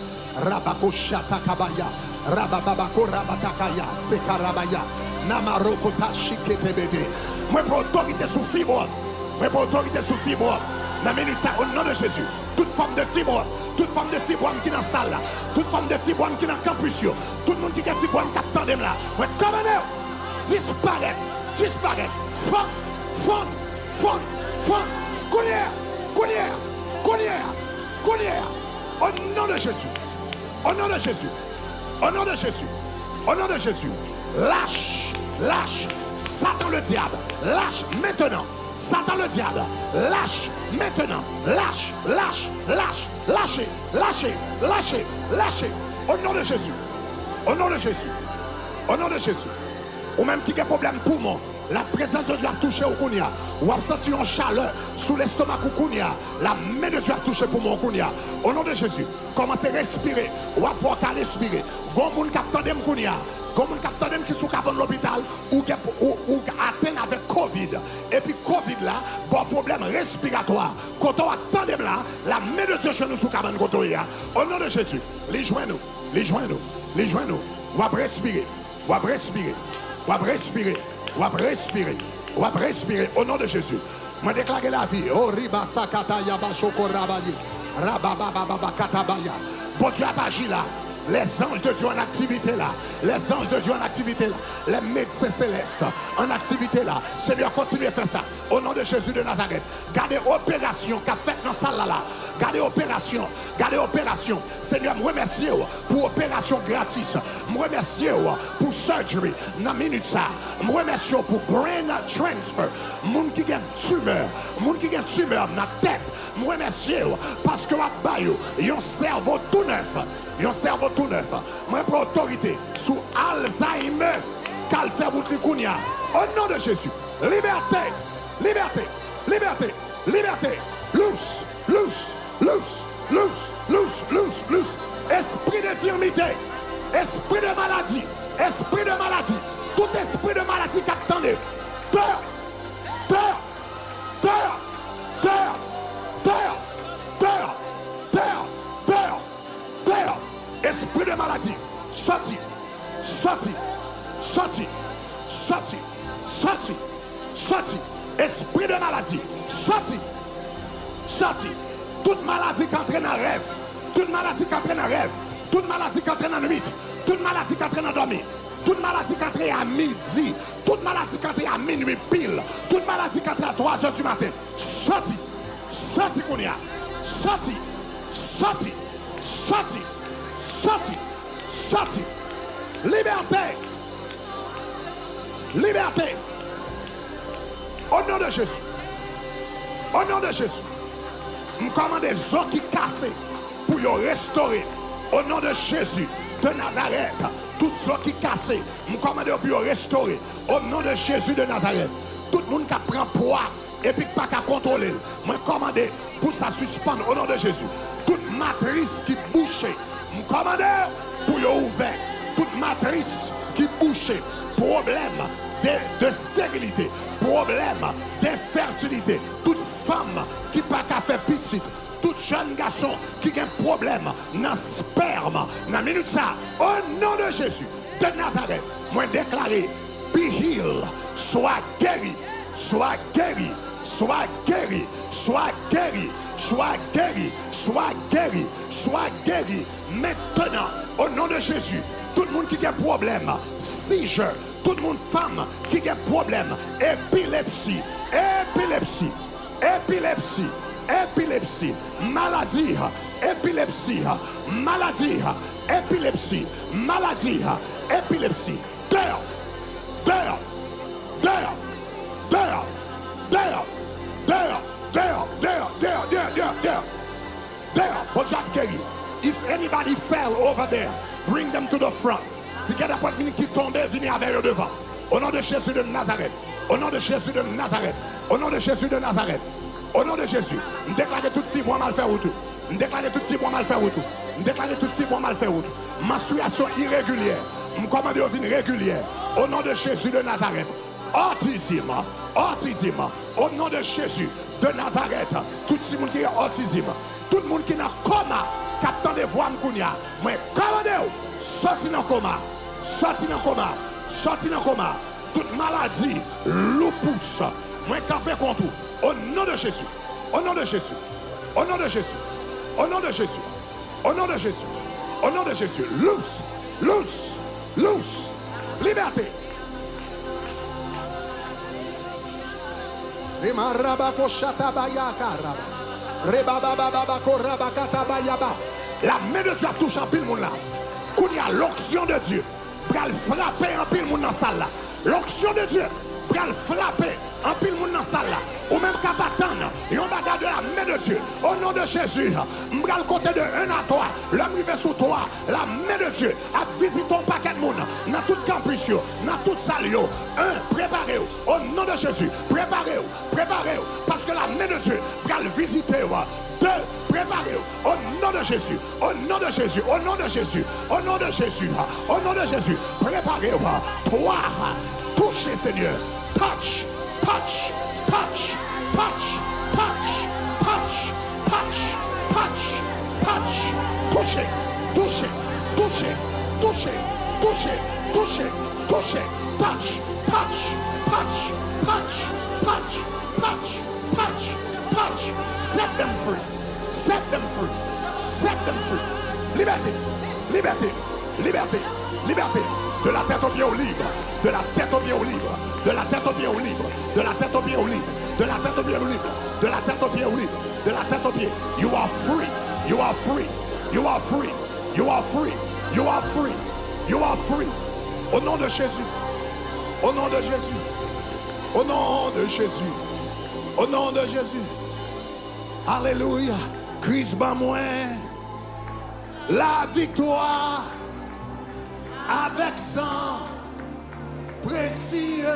Rabako shatakabaya. Rabababako rabatakaya. Sekarabaya. Namaroko tashiketebede. Mwen pran otorite sou fibwòm. Mwen pran otorite sou fibwòm. Nan minit sa, o non de Jezi. Tout fòm de fibwòm. Tout fòm de fibwòm ki nan sal la. Tout fòm de fibwòm ki nan kanpis yo. Tout moun ki gen fibwòm k ap tande m la. Mwen kòmande w. Disparèt. Disparèt. Fonn. Fonn. Fonn. Fonn. Kounye a. Kounye a. Kounye a. Kounye a. O non de Jezi. O non de Jezi. O non de Jezi. O non de Jezi. Lâche. Lâche. Satan le diable. Lâche maintenant. Satan le diable. Lâche maintenant. Lâche. Lâche. Lâche. Lâche. Lâche. Lâche. Lâche. O non de Jezi. O non de Jezi. O non de Jezi. Ou menm ki gen pwoblèm poumon, la prezans de Dye ap touche w kounye a. W ap santi yon chalè sou lestomak ou kounye a. La men de Dye ap touche poumon w kounye a. O non de Jezi, kòmanse respire. W ap wè w ka respire. Gon moun k ap tande m kounye a. Gon moun k ap tande m ki sou kabann lopital, ou gen, ou, ou atenn avèk kovid. Epi kovid la ba w pwoblèm respiratwa. Kote w ap tande m la, la men de Dye jwenn ou sou kabann kote w ye a. O non de Jezi, li jwenn ou, li jwenn ou, li jwenn ou. W ap respire. W ap respire. W ap respire. W ap respire. W ap respire. O non de Jezi. Mwen deklare lavi. O riba sakata yaba choko rabaye. Rababababa katabaya. Bondye ap aji la. Les anges de Dieu en activité la. Les anges de Dieu en activité la. Les médecins célestes en activité la. Senyè, kontinye fè sa. O non de Jezi de Nazarèt. Gade operasyon k ap fèt nan sal la la. Gade operasyon. Gade operasyon. Senyè, m remèsye w pou operasyon gratis. M remèsye w pou surgery nan minit sa. M remèsye w pou brain transfer. Moun ki gen timè, moun ki gen timè nan tèt, m remèsye w paske w ap ba yo yon sèvo tou nèf. Yon sèvo tou nèf. Mwen pran otorite sou Alzheimer k al fè wout li kounye a. O non de Jezi, libète, libète, libète, libète. Lous, lous, lous. Espri de enfimite, espri de maladi, espri de maladi. Tout espri de maladi k ap tande. Tè, tè, tè, tè, tè, tè, tè, tè, tè, tè. Espri de maladi, sòti, sòti, sòti, sòti, sòti, sòti. Espri de maladi, sòti, sòti. Tout maladi k antre nan rèv, tout maladi k antre nan rèv, tout maladi k antre nan nwit, tout maladi k antre nan dòmi, tout maladi k antre a midi, tout maladi k antre a minui pil, tout maladi k antre a twa zè di maten. Sòti! Sòti kounye a! Sòti! Sòti! Sòti! Sòti! Sòti! Libète! Libète! O non de Jezi! O non de Jezi! M kòmande zo ki kase pou yo restore. O non de Jezi de Nazarèt, tout zo ki kase, m kòmande yo pou yo restore. O non de Jezi de Nazarèt, tout moun k ap pran pwa epi k pa ka kontwole l. Mwen kòmande pou sa sispann o non de Jezi. Tout matris ki bouche, m kòmande pou yo ouvè. Tout matris ki bouche, pwoblèm de, de sterilite, pwoblèm de fètilite, tout fanm ki pa ka fè pitit, tout jèn gason ki gen pwoblèm nan spèm, nan minit sa, o non de Jezi de Nazarèt, mwen deklare, be healed, swa geri, swa geri, swa geri, swa geri, swa geri, swa geri, swa geri, mentenan, o non de Jezi, tout moun ki gen pwoblèm, seizure, Tout moun, fanm ki gen pwoblèm epilepsi, epilepsi, epilepsi, epilepsi, maladi, epilepsi, maladi, epilepsi, maladi, epilepsi. Deyò, deyò, deyò, deyò, deyò, deyò, deyò, deyò, deyò, deyò, deyò, deyò, deyò. Deyò, Bondye ap geri. If anybody fell over there, bring them to the front. Si gen nenpòt moun ki tonbe, vini avè yo devan. O non de Jezi de Nazarèt. O non de Jezi de Nazarèt. O non de Jezi de Nazarèt. O non de Jezi. M deklare tout fibwòm al fè wout ou. M deklare tout fibwòm al fè wout ou. M deklare tout fibwòm al fè wout ou. Manstriyasyon iregilyè. M kòmande yo vin regilyè. O non de Jezi de Nazarèt. Otizm. Otizm. O non de Jezi de Nazarèt. Tout timoun ki gen otizm. Tout moun ki nan koma, k ap tande vwa m kounye a, mwen kòmande w, sòti nan koma, sòti nan koma, sòti nan koma. Tout maladi, lupus, mwen kanpe kont ou. O non de Jezi, o non de Jezi, o non de Jezi, o non de Jezi, o non de Jezi, o non de Jezi. Loose, loose, loose. Libète. Zemarabakoshatabaya karaba. Rebababababakorabakatabayaba. Lamen de Dye ap touche anpil moun la. Kounye a, lonksyon de Dye pral frape anpil moun nan sal la. Lonksyon de Dye pral frape anpil moun nan sal la. Ou menm k ap atann yon bagay de lamen de Dye. O non de Jezi, m pral konte de un a twa. Lè m rive sou twa, lamen de Dye ap vizite yon pakèt moun nan tout kanpis yo, nan tout sal yo. Un, prepare w. O non de Jezi, prepare w, prepare w, paske lamen de Dye pral vizite w. De, prepare w. O non de Jezi, o non de Jezi, o non de Jezi, o non de Jezi, o non de Jezi, prepare w. Twa, touche, Senyè. Touch, touch, touch. Touche, touche, touche. Touch, touch, touch, touch, touch, touch, touch, touch, touch, touch, touch. Set them free. Set them free. Set them free. Libète. Libète. Libète. Libète. De la tête aux pieds ou libre. De la tête aux pieds ou libre. De la tête aux pieds ou libre. De la tête aux pieds ou libre. De la tête aux pieds ou libre. De la tête aux pieds ou libre. De la tête aux pieds. You are free. You are free. You are free. You are free. You are free. You are free. Au nom de Jésus. Au nom de Jésus. Au nom de Jésus. Au nom de Jésus. Alelouya. Kris ban mwen laviktwa avèk san presye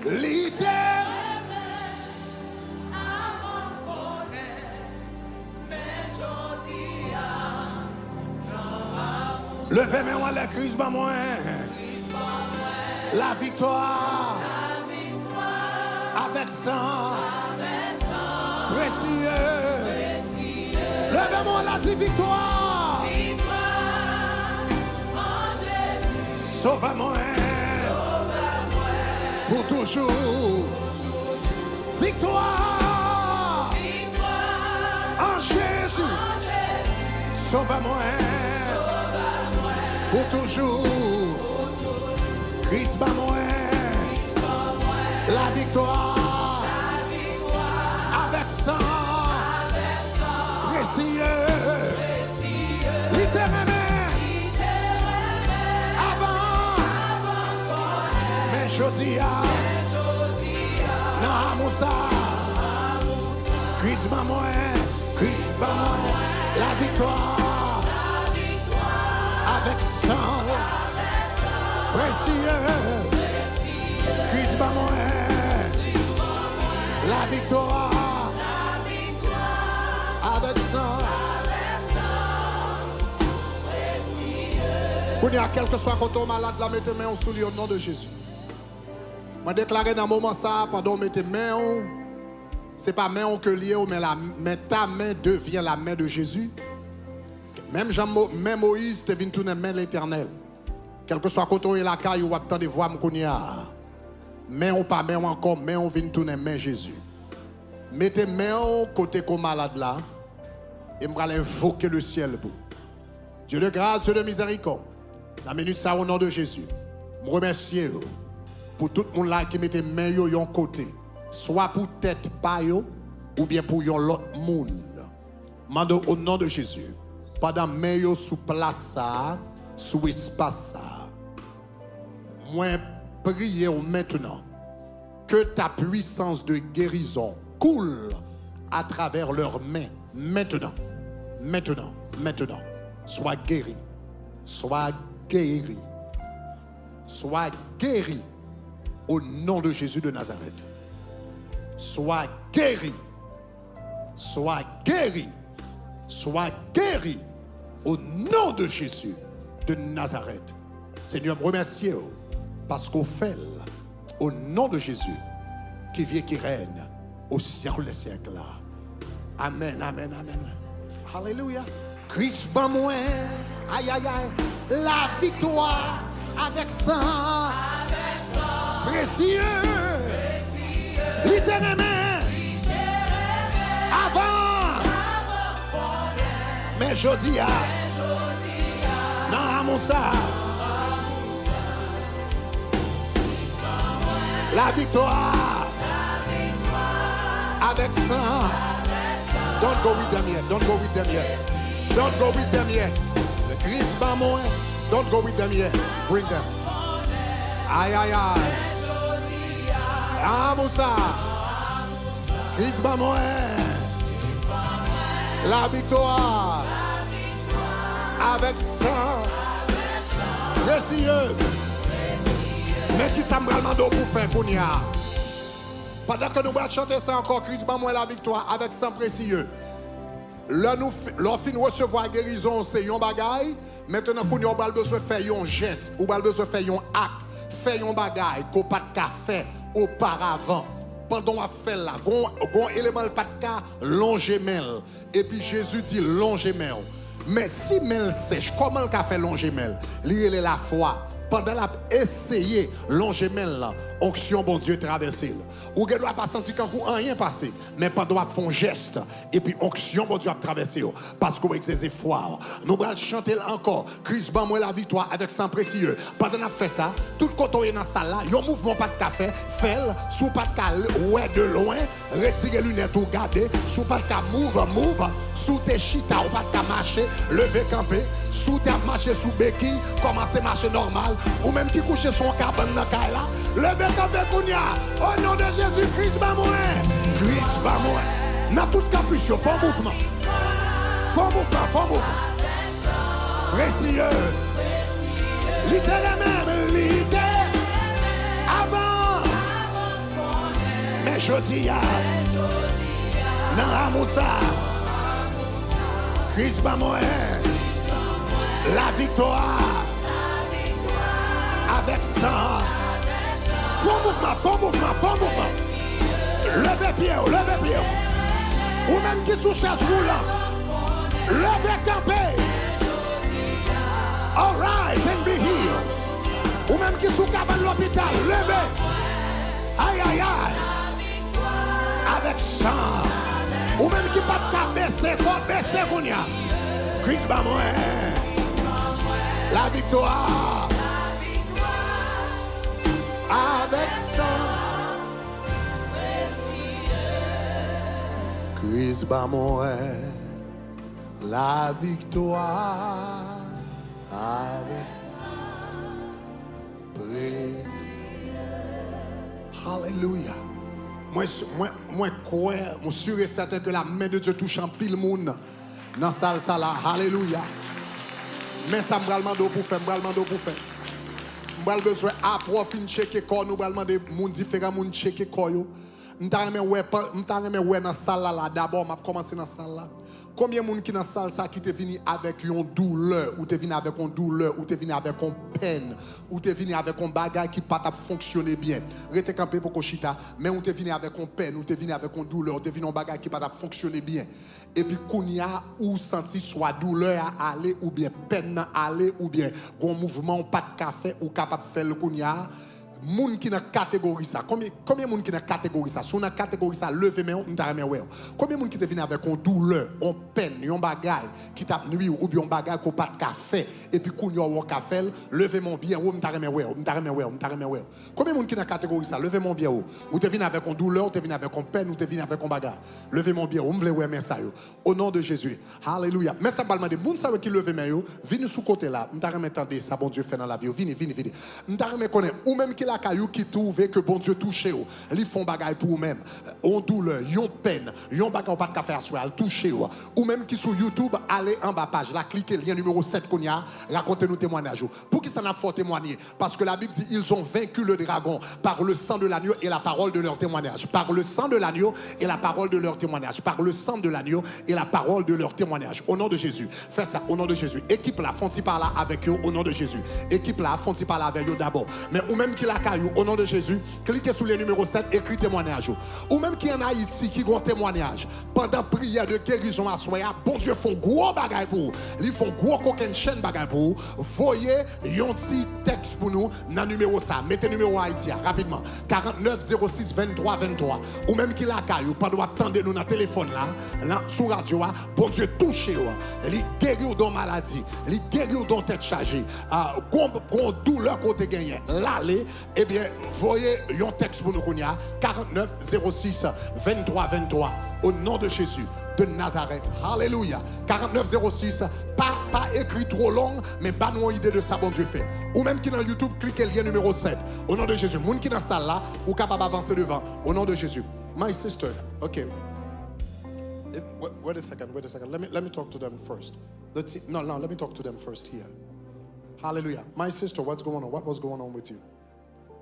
li te renmen avan konnen, men jodi a nan amou. Leve men w anlè, Kris ban mwen laviktwa avèk san presye. Leve men w la, di viktwa. Sovè mwen pou toujou. Viktwa an Jezi. Sovè mwen pou toujou. Kris ban mwen laviktwa avèk san presye. Li te renmen avan, men jodi a nan amou sa. Kris ban mwen, Kris ban mwen laviktwa avèk san presye. Kris ban mwen laviktwa avèk san. Kounye a, kèlkeswa kote w malad la, mete men w sou li, o non de Jezi. Mwen deklare nan moman sa a, pandan w mete men w, se pa men w ke l ye, men la, men ta main devient la main de Jésus. Menm jan Mo-, men Moyiz te vin tounen men Letènèl. Kèlkeswa kote w ye lakay ou, w ap tande vwa m kounye a. Men w pa men w ankò, men w vin tounen men Jezi. Mete men w kote kò malad la, e m pral envoke lesyèl pou. Dieu de grâce, Dieu de miséricorde, nan minit sa, o non de Jezi, M remèsye w pou tout moun la ki mete men yo yon kote, swa pou tèt pa yo, oubyen pou yon lòt moun. Mande w o non de Jezi, pandan men yo sou plas sa a, sou espas sa a. Mwen priye w mentnan, que ta puissance de guérison coule à travers leurs mains, maintenant, maintenant, maintenant. Sois guéri, sois guéri, sois guéri au nom de Jésus de Nazareth. Sois guéri, sois guéri, sois guéri au nom de Jésus de Nazareth. Senyè, m remèsye w paske w fè l, au nom de Jésus, qui vit et qui règne au siècle des siècles. Amèn, amèn, amèn. Alelouya. Kris ban mwen, ayayay, laviktwa avèk san presye. Li te renmen avan, men jodi a, nan amou sa, laviktwa avèk san. Don't go with them yet. Don't go with them yet. Don't go with them yet. Kris ban mwen. Don't go with them yet. Bring them. Ay, ay, ay. Amou sa. Kris ban mwen laviktwa avèk san presye. Men ki sa m pral mande w pou fè kounye a. Pandan ke nou pral chante sa ankò, Kris ban mwen laviktwa avèk san presye. Lè nou fi-, lè w fin resevwa gerizon, se yon bagay. Mentnan, kounye a, ou pral bezwen fè yon jès, ou pral bezwen fè yon ak, fè yon bagay ke w pa t ka fè oparavan. Pandan w ap fè l la, gon, gon eleman l pa t ka lonje men l. Epi Jezi di, "Lonje men w." Men si men l sèch, kòman l ka fè lonje men l? Li rele lafwa. Pandan l ap eseye lonje men l lan, onksyon Bondye travèse l. Ou gen dwa pa santi kankou anyen pase, men pandan w ap fè yon jès, epi onksyon Bondye ap travèse w, paske w egzèse fwa w. Nou pral chante l ankò. Kris ban mwen laviktwa avèk san presye. Pandan n ap fè sa, tout kote w ye nan sal la, yon mouvman w pa t ka fè, fè l. Si w pa t ka l-, wè de lwen, retire linèt ou, gade. Si w pa t ka move, move. Si w te chita, ou pa t ka mache, leve kanpe. Si w te ap mache sou beki, kòmanse mache nòmal. Ou menm ki kouche sou yon kabann nan kay la, leve kanpe kounye a. O non de Jezi, Kris ban mwen. Kris ban mwen. Nan tout kanpis yo, fè yon mouvman. Fè yon mouvman, fè yon mouvman. Presye. Li te renmen m, li te avan. Men jodi a, nan amou sa, Kris ban mwen laviktwa avèk san. Fè yon mouvman, fè yon mouvman, fè yon mouvman. Leve pye w, leve pye w. Ou menm ki sou chèz woulan, leve kanpe. Arise and be healed. Ou menm ki sou kabann lopital, leve. Ay, ay, ay. Avèk san. Ou menm ki pa t ka bese kò, bese kounye a. Kris ban mwen laviktwa avèk san. Kris ban mwen laviktwa avèk presye. Alelouya. Mwen, mwen, mwen kwè, mwen sûr et certain que la main de Dieu touche anpil moun nan sal sa la. Alelouya. Men sa m pral mande w pou fè, m pral mande w pou fè. M pral bezwen, apre w fin tcheke kò w, nou pral mande moun, diferan moun tcheke kò yo. M ta renmen wè, pa-, m ta renmen wè nan sal la, la. Dabò, m ap kòmanse nan sal la. Konbyen moun ki nan sal sa ki te vini avèk yon doulè, ou te vini avèk yon doulè, ou te vini avèk yon pèn, ou te vini avèk yon bagay ki pa t ap fonksyone byen? Rete kanpe, poko chita, men ou te vini avèk yon pèn, ou te vini avèk yon doulè, ou te vini yon bagay ki pa t ap fonksyone byen. Epi kounye a, ou santi swa doulè a ale, oubyen pèn nan ale, oubyen gon mouvman ou pa t ka fè, ou kapab fè l kounye a. Moun ki nan kategori sa, konbyen, konbyen moun ki nan kategori sa? Si w nan kategori sa, leve men w, m ta renmen wè w. Konbyen moun ki te vin avèk yon doulè, yon pèn, yon bagay ki t ap nwi w, oubyen yon bagay ke w pa t ka fè, epi kounye a w ka fè l? Leve men w byen wo, m ta renmen wè w, m ta renmen wè w, m ta renmen wè w. Konbyen moun ki nan kategori sa? Leve men w byen wo. Ou te vin avèk yon doulè, ou te vin avèk yon pèn, ou te vin avèk yon bagay. Leve men w byen wo, m vle wè men sa yo. O non de Jezi. Alelouya. Men sa m pral mande. Moun sa yo ki leve men yo, vini sou kote la. M ta renmen tande sa Bondye fè nan lavi yo. Vini, vini, vini. M ta renmen konnen, ou menm ki lakay ou, ki twouve ke Bondye touche w, li fè yon bagay pou ou menm. Yon doulè, yon pèn, yon bagay ou pa t ka fè aswè a, l touche w. Ou menm ki sou YouTube, ale anba paj la, klike lyen nimewo sèt kounye a, rakonte nou temwayaj ou. Poukisa n ap fè w temwaye? Parce que la Bible dit, ils ont vaincu le dragon par le sang de l'agneau et la parole de leur témoignage. Par le sang de l'agneau et la parole de leur témoignage. Par le sang de l'agneau et la parole de leur témoignage. Au nom de Jésus. Fè sa, au nom de Jésus. Ekip la, fè yon ti pale avèk yo, au nom de Jésus. Ekip la, fè yon ti pale avèk yo dabò. Men ou menm ki lakay ou, au nom de Jésus, klike sou lyen nimewo sèt, ekri temwayaj ou. Ou menm ki ann Ayiti, ki gon temwayaj, pandan priyè de gerizon aswè a, Bondye fè yon gwo bagay pou ou. Li fè yon gwo kokennchenn bagay pou ou. Voye yon ti tèks pou nou nan nimewo sa. Mete nimewo Ayiti a rapidman. Karant nèf zewo sis venntwa venntwa. Ou menm ki lakay ou, pandan w ap tande nou nan telefòn la, nan, sou radyo a, Bondye touche w. Li geri w de yon maladi. Li geri w de yon tèt chaje. Ah, gon, gon doulè ke w te genyen. L ale, ebyen, voye yon tèks pou nou kounye a. Karant nèf zewo sis venntwa venntwa. Au nom de Jésus de Nazareth. Alelouya. Karant nèf zewo sis, pa, pa ekri two long, men ba nou yon ide de sa Bondye fè. Ou menm ki nan YouTube, klike lyen nimewo sèt. Au nom de Jésus. Moun ki nan sal la, ou kapab avanse devan. Au nom de Jésus. My sister, okay. If, wait, wait a second, wait a second. Let me, let me talk to them first. The te-, no, no, let me talk to them first here. Hallelujah. My sister, what's going on? What was going on with you?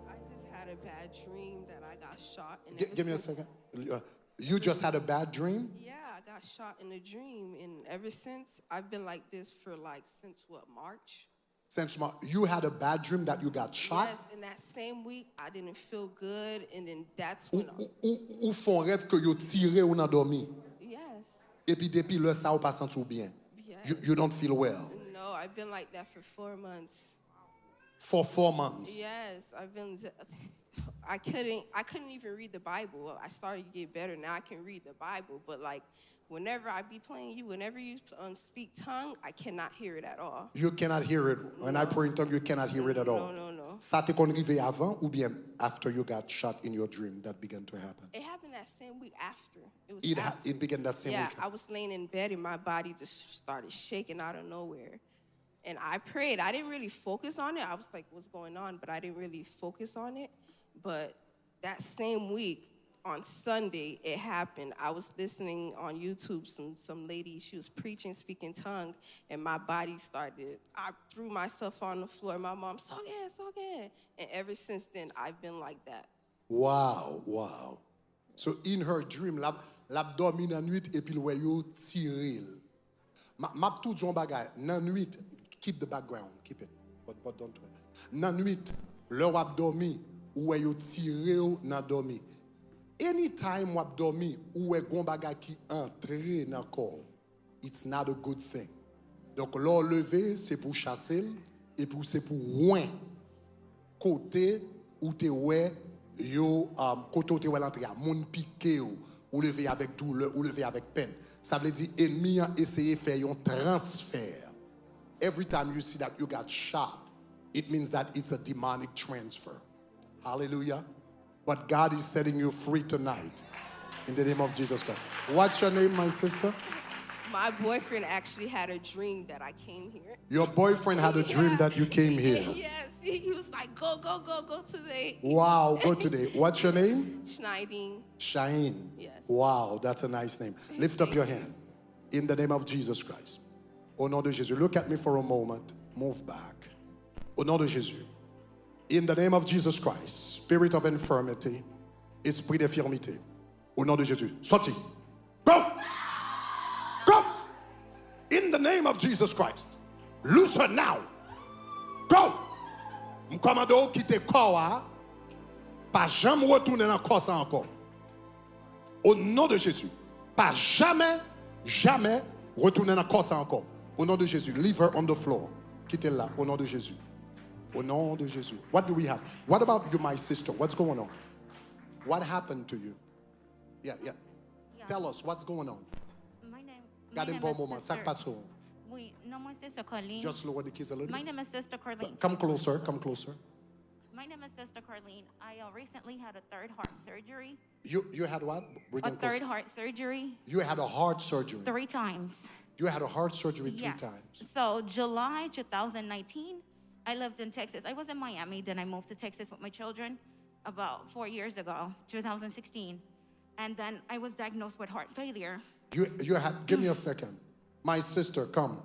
I just had a bad dream that I got shot, and Gi-, ever give me a since second. Uh, you just had a bad dream? Yeah, I got shot in a dream, and ever since, I've been like this for, like, since, what, March? Since March. You had a bad dream that you got shot? Yes, and that same week, I didn't feel good, and then that's Ou, when ou, ou, ou fè yon rèv ke yo tire w nan dòmi. Yes. Epi depi lè sa a, ou pa santi w byen. Yes. You, you don't feel well. No, I've been like that for four months. For four months. Yes, I've been. I couldn't. I couldn't even read the Bible. I started to get better. Now I can read the Bible, but, like, whenever I be playing you, whenever you, um, speak tongue, I cannot hear it at all. You cannot hear it. When I No. pray in tongue, you cannot hear it at all. No, no, no. Sa te konn rive avan oubyen after you got shot in your dream that began to happen? It happened that same week after. It was It ha-, after. it began that same Yeah, week. I was laying in bed and my body just started shaking out of nowhere. And I prayed. I didn't really focus on it. I was like, "What's going on?" But I didn't really focus on it. But that same week, on Sunday, it happened. I was listening on YouTube, some, some lady, she was preaching, speaking tongue, and my body started, I threw myself on the floor. My mom, "Sogen, Sogen." And ever since then, I've been like that. Wow, wow. So in her dream, l ap, l ap dòmi nan nwit epi l wè yo tire l. Ma, m ap tou di yon bagay. Nan nwit, keep the background, keep it. But, but don't do it. Nan nwit, lè w ap dòmi, ou wè yo tire w nan dòmi. Anytime w ap dòmi, ou wè gon bagay ki antre nan kò w. It's not a good thing. Donk, lè w leve, se pou w chase l, epi w se pou w wen kote ou te wè yo, um, kote ou te wè l antre a. Moun pike w, ou leve avèk doulè, ou leve avèk pèn. Sa vle di, ènmi an eseye fè yon transfè. Every time you see that you got shot, it means that it's a demonic transfer. Hallelujah. But God is setting you free tonight. In the name of Jesus Christ. What's your name, my sister? My boyfriend actually had a dream that I came here. Your boyfriend had a dream Yeah. that you came here. Yes, he, he was like, "Go, go, go, go today." Wow, go today. What's your name? Schneiding. Shine. Yes. Wow, that's a nice name. Lift up your hand. In the name of Jesus Christ. Au nom de Jésus. Look at me for a moment. Move back. Au nom de Jésus. In the name of Jesus Christ, spirit of infirmity, esprit d'infirmité, au nom de Jésus, sòti. Go! Go! In the name of Jesus Christ, loose her now. Go! M kòmande w kite kò a, pa janm retounen nan kò sa ankò. Au nom de Jésus. Pa jamè, jamè retounen nan kò sa ankò. Au nom de Jésus, leave her on the floor. Kite l la, au nom de Jésus. Au nom de Jésus. What do we have? What about you, my sister? What's going on? What happened to you? Yeah, yeah. Yeah. Tell us what's going on. My name, my Gade m name pou yon is moman. Sa k Sister pase w? Oui, non, mwen Sister Carlene. Just lower the keys a little bit. My name is Sister Carlene. Come closer, come closer. My name is Sister Carlene. I uh, recently had a third heart surgery. You you had what? Bring A it closer. Third heart surgery. You had a heart surgery. Three times. You had a heart surgery three Yes. times. So July two thousand nineteen, I lived in Texas. I was in Miami, then I moved to Texas with my children about four years ago, two thousand sixteen. And then I was diagnosed with heart failure. You you had give me a second. My sister, come.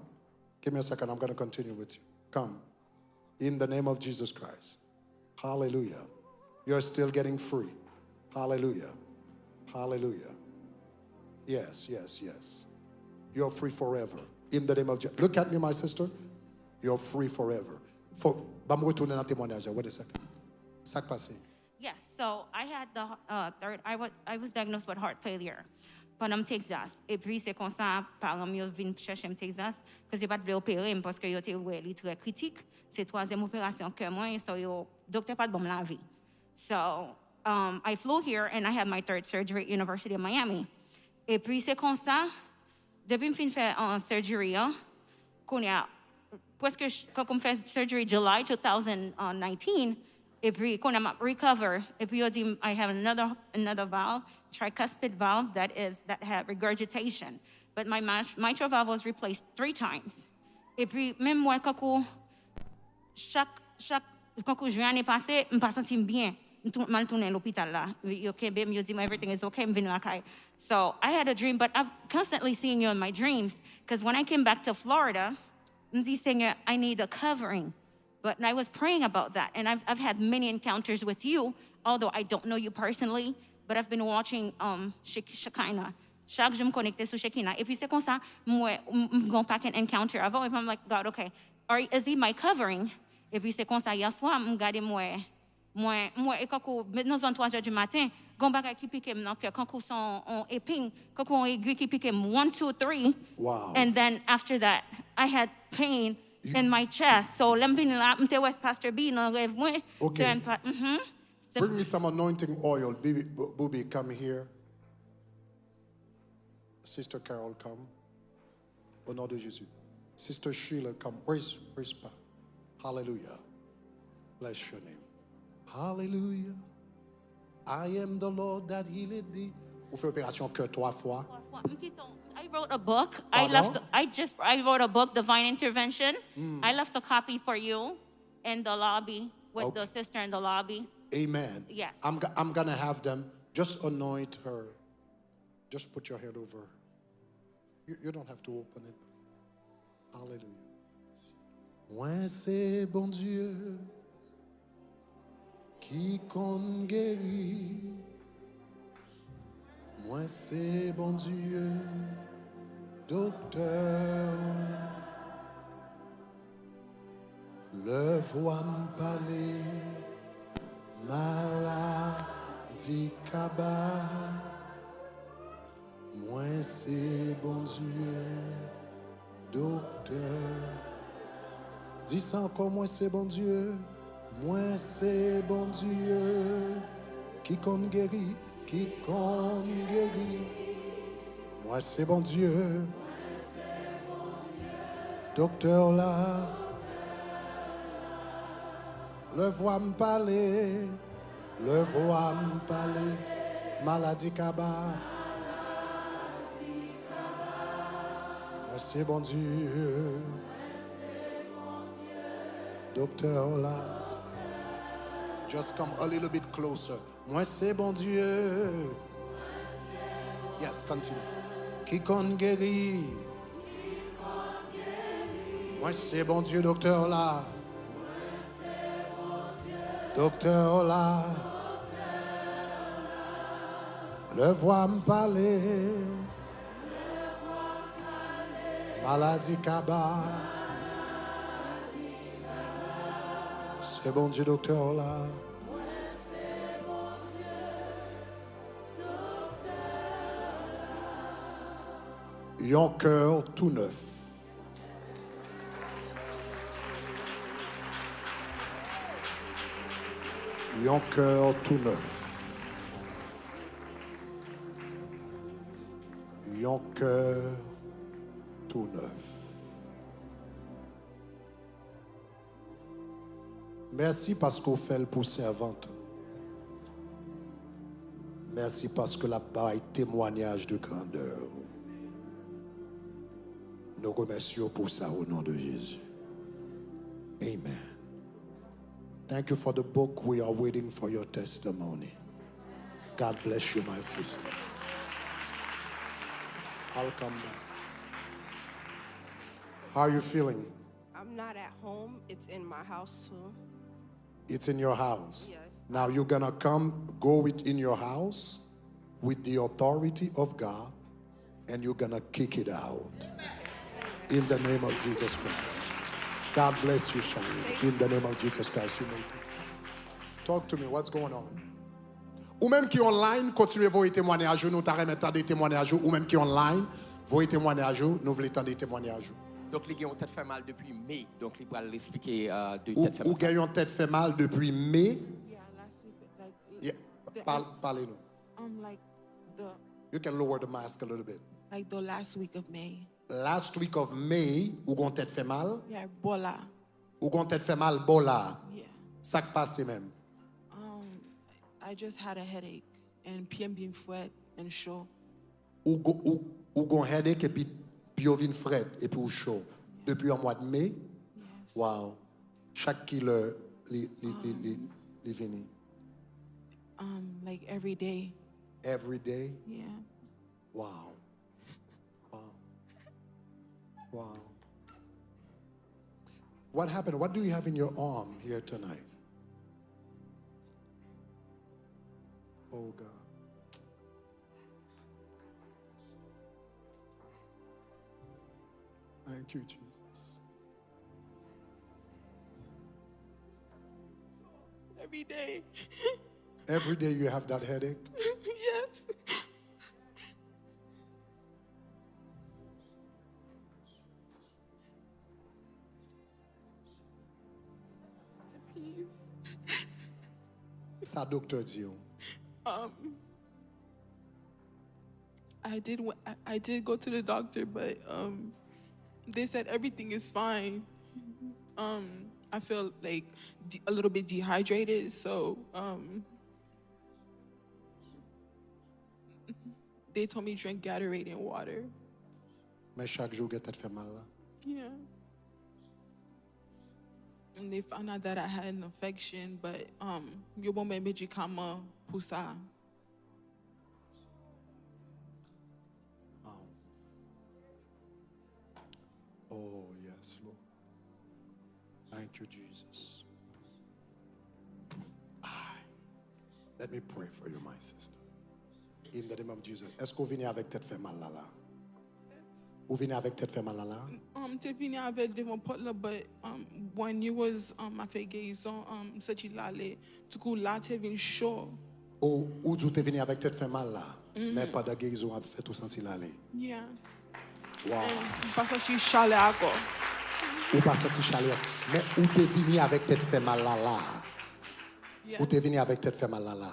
Give me a second. I'm going to continue with you. Come. In the name of Jesus Christ. Hallelujah. You're still getting free. Hallelujah. Hallelujah. Yes, yes, yes. You're free forever. In the name of Je- Look at me, my sister. You're free forever. For Ban m retounen nan temwanyaj la. Wait a second. Sa k pase? Yes, so I had the uh, third. I was I was diagnosed with heart failure pandan m Texas. Epi se konsa paran m yo vin chèche m Texas, ke se pa t vle opere m paske yo te wè li trè kritik. Se twazyèm operasyon kè mwen, so yo doktè pa t ban m lavi. So um, I flew here and I had my third surgery at University of Miami. Epi se konsa, depi m fin fè uh, surgery an, kounye a, preske ch- kankou m fè surgery July two thousand nineteen, epi kounye a m ap recover, epi yo di m, I have another, another valve, tricuspid valve, that is, that had regurgitation. But my mit- mitral valve was replaced three times. Epi menm mwen kankou chak, chak, kankou jen ane pase, m pa santi m byen. M tou- m al tounen lopital la. Yo kenbe m, yo di m everything is okay, m vin lakay. So I had a dream, but I've constantly seen you in my dreams. Because when I came back to Florida, m di, Seigneur, I need a covering. But I was praying about that, and I've, I've had many encounters with you, although I don't know you personally, but I've been watching um, Shek- Shekinah. Chak jou m konekte sou Shekinah. Epi se konsa, m wè, m m gen yon paket encounter avè w, epi I'm like, God, okay, or is he my covering? Epi se konsa, yè swa, m gade m wè, mwen, mwen, e kankou, nan zòn twa zè di maten, gen yon bagay ki pike m nan kè, kankou se yon, yon eping, kankou yon egi ki pike m, one, two, three. Wow. And then after that, I had pain in my chest. So, lè m vin la, m te wè Pastor B nan rèv mwen. Okay. Se yon pa- mhm. Bring me some anointing oil. Booby, Booby, come here. Sister Carol, come. Au nom de Jésus. Sister Sheila, come. Where's, where's Pa? Hallelujah. Bless your name. Hallelujah. I am the Lord that healeth thee. Ou fè operasyon kè twa fwa. Twa fwa. M kite w. I wrote a book. I Pardon? left. I just. I wrote a book, Divine Intervention. I left a copy for you in the lobby with Okay. the sister in the lobby. Amen. Yes. I'm, go- I'm gonna have them just anoint her. Just put your hand over her. You, you don't have to open it. Hallelujah. Mwen se Bondye ki konn geri. Mwen se Bondye doktè la. Lèvwa m pale, maladi kaba. Mwen se Bondye, doktè. Di sa ankò, mwen se Bondye. Mwen se Bondye ki konn geri, ki konn geri. Mwen se Bondye, doktè la. Lèvwa m pale, lèvwa m pale, maladi kaba. Mwen se Bondye, doktè la. Just come a little bit closer. Mwen se Bondye. Yes, continue. Ki konn geri. Mwen se Bondye doktè la. Doktè la. Lèvwa m pale. Maladi kaba. Se Bondye doktè la. Yon kè tou nèf. Yon kè tou nèf. Yon kè tou nèf. Mèsi paske w fè l pou sèvant ou. Mèsi paske l ap bay temwanyaj de grandè ou. Nou remèsye w pou sa, au nom de Jésus. Amen. Thank you for the book. We are waiting for your testimony. God bless you, my sister. I'll come back. How are you feeling? I'm not at home. It's in my house too. It's in your house. Yes. Now you're gonna come, go within your house with the authority of God, and you're gonna kick it out. In the name of Jesus Christ. God bless you, Cheyenne. In the name of Jesus Christ, you may take. Talk to me. What's going on? Ou menm ki online, kontinye voye temwanyaj ou, nou ta renmen tande temwanyaj ou. Ou menm ki online, voye temwanyaj ou, nou vle tande temwanyaj ou. Donk, li gen yon tèt fè mal depi me. Donk, li pral esplike, euh, de Ou, tèt fè ou mal sa. Gen yon tèt fè mal depi me. Yeah, last week, like, Yeah, the pal-, pale nou. Um, like, the You can lower the mask a little bit. Like, the last week of May. Last week of May, ou gon tèt fè mal? Yeah, bò la. Ou gon tèt fè mal bò la? Yeah. Sa k pase menm? Um, I just had a headache and pye m vin frèt and cho. Ou go-, ou, ou gon headache epi pye w vin frèt epi ou cho. Yeah. Depi an mwa de me? Yes. Wow. Chak ki lè li, li, li, li, Um, li vini? Um, like, every day. Every day? Yeah. Wow. Wow. Wow. What happened? What do you have in your arm here tonight? Oh God. Thank you, Jesus. Every day. Every day you have that headache? Yes. Please. Sa doktè di w? Um, I did wa-, I, I did go to the doctor, but, um, they said everything is fine. Um, I feel, like, de-, a little bit dehydrated, so, um, they told me drink Gatorade and water. Men chak jou w gen tèt fè mal la? Yeah. And they found out that I had an infection, but, um, yo ban mwen medikaman pou sa. Wow. Oh, yes, Lord. Thank you, Jesus. Ah. Let me pray for you, my sister. In the name of Jesus. Èske w vini avèk tèt fè mal la la? Ou vini avèk tèt fè mal la la? Um, m te vini avè l devan pòt la, but, um, when you was, um, ap fè gerizon, um, m santi l ale. Toukou la te vin cho. Ou, ou di w te vini avèk tèt fè mal la, men pandan gerizon ap fèt ou santi l ale. Yeah. Wow. And m pa santi chalè ankò. Ou pa santi chalè, men ou te vini avèk tèt fè mal la la. Yeah. Ou te vini avèk tèt fè mal la la.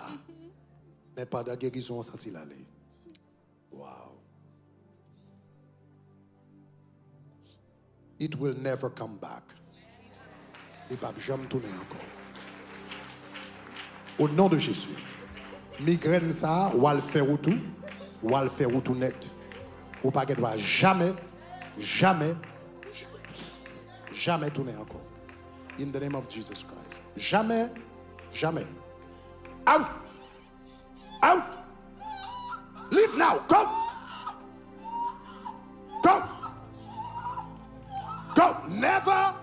Men pandan gerizon an santi l ale. Wow. It will never come back. Li p ap janm tounen ankò. O non de Jezi. Migrèn sa a, w al fè wout ou, w al fè wout ou nèt. Ou pa gen dwa jamè, jamè, jamè tounen ankò. In the name of Jesus Christ. Jamè, jamè. Out! Out! Leave now! Go! Go! Go! Never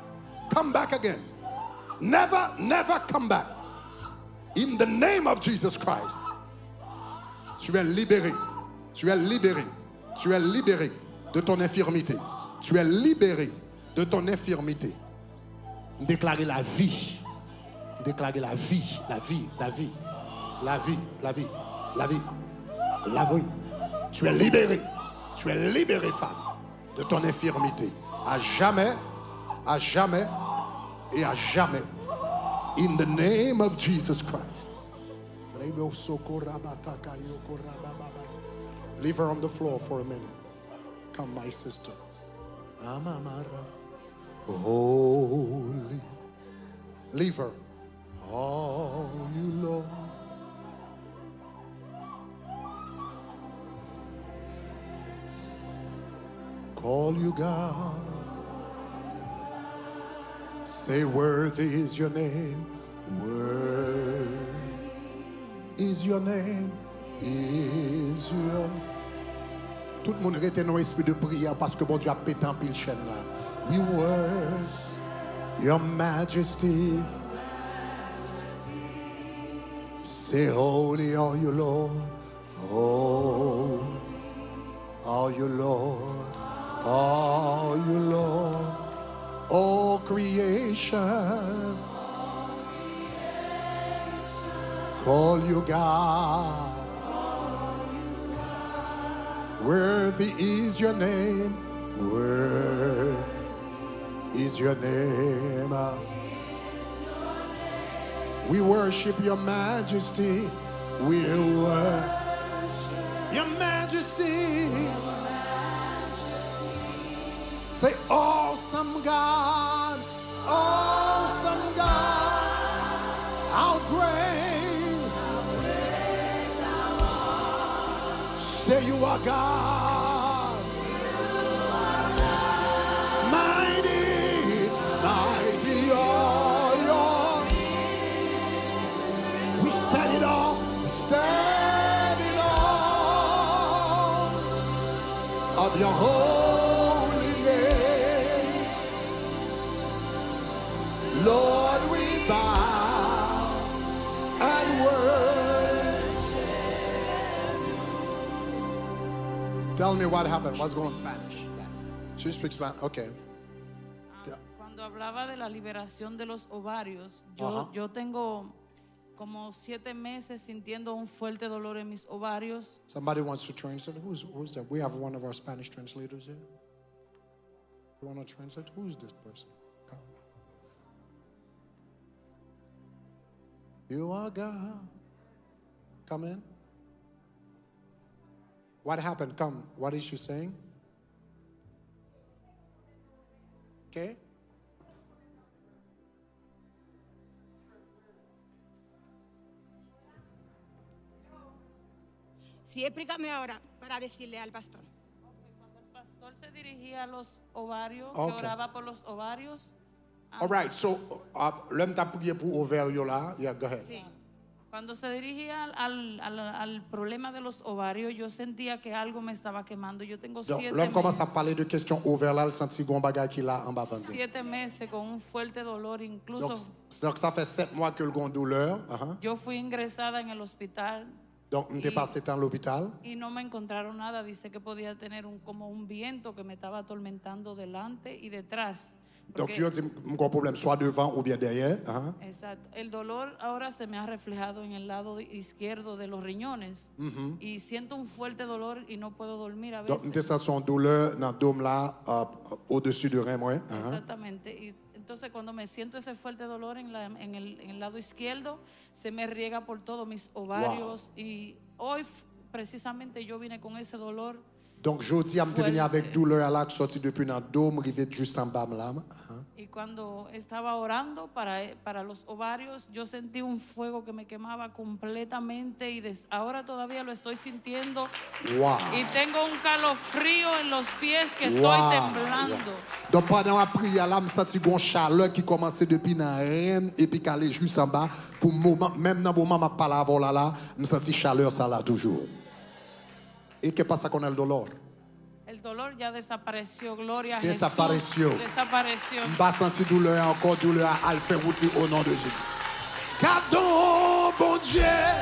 come back again. Never, never come back. In the name of Jesus Christ. Tu es libéré. Tu es libéré. Tu es libéré de ton infirmité. Tu es libéré de ton infirmité. M deklare lavi. M deklare lavi, lavi, lavi. Lavi, lavi, lavi. Lavi. Tu es libéré. Tu es libéré, femme, de ton infirmité. À jamais, à jamais et à jamais. In the name of Jesus Christ. Leave her on the floor for a minute. Come, my sister. Holy. Leave her. All you, Lord. Call you God. Say, "Worthy is your name. Worthy is your name. Is your." Tout moun rete nan espri de priyè paske Bondye ap pete anpil chèn la. We worship your majesty. Say, "Holy are you, Lord." Oh, are you, Lord? Are you, Lord? All creation call you God. Worthy is your name. Worthy is your name. We worship your majesty. We worship your majesty. Say, "Awesome God, awesome God, how great." Say, "You are God. Mighty, mighty are your." We stand in awe, we stand in awe of your holy name. Lord, we bow and worship. Tell me what happened. What's going on? Spanish. She speaks Spanish. Okay. Ah, cuando hablaba de la liberación de los ovarios, yo, ajá, yo tengo como siete meses sintiendo un fuerte dolor en mis ovarios. Somebody wants to translate. Who's, who's that? We have one of our Spanish translators here. You want to translate? Who is this person? Come. You are God. Come in. What happened? Come. What is she saying? Okay. Sí, explícame ahora para decirle al pastor. Cuando el pastor se dirigía a los ovarios, que, okay, oraba por los ovarios. Alright, so, uh, lè m t ap priye pou ovè yo la, yeah, go ahead. Sí. Cuando se dirigía al, al, al, al problema de los ovarios, yo sentía que algo me estaba quemando. Yo tengo siete meses. Donk, lè m kòmanse ap pale de kesyon ovè la, l santi gon bagay ki la anba vant li. Siete meses con un fuerte dolor, incluso. Donk, donk, sa fè sèt mwa ke l gon doulè. Ahan. Yo fui ingresada en el hospital. Donk, m te pase tan lopital. Y no me encontraron nada. Dice que podía tener un, como un viento que me estaba atormentando delante y detrás. Donk, yo di m, m gon pwoblèm swa devan oubyen dèyè. Ahan. Exacto. El dolor ahora se me ha reflejado en el lado izquierdo de los riñones. Y siento un fuerte dolor y no puedo dormir a veces. Donk, m te santi yon doulè nan do m la, uh, odesi de ren mwen. Ahan. Exactamente. Y entonces, cuando me siento ese fuerte dolor en la, en el, en el lado izquierdo, se me riega por todo mis ovarios. Wow. Y hoy, precisamente, yo vine con ese dolor. Donk, jodi a, m te vini avèk doulè a la k sòti depi nan do m rive jis anba m la. Ahan. Y cuando estaba orando para, para los ovarios, yo sentí un fuego que me quemaba completamente y des-, ahora todavía lo estoy sintiendo. Wow. Y tengo un calofrío en los pies que estoy temblando. Wow. Donk, pandan w ap priye a la, m santi gon chalè ki kòmanse depi nan ren m epi k ale jis anba. Pou moman, menm nan moman m ap pale avè w la la, m santi chalè sa la toujou. ¿Y qué pasa con el dolor? El dolor ya desapareció, gloria a Jesús. Desapareció. Desapareció. M pa santi doulè a ankò, doulè a al fè wout li o non de Jezi. Gad on Bondye,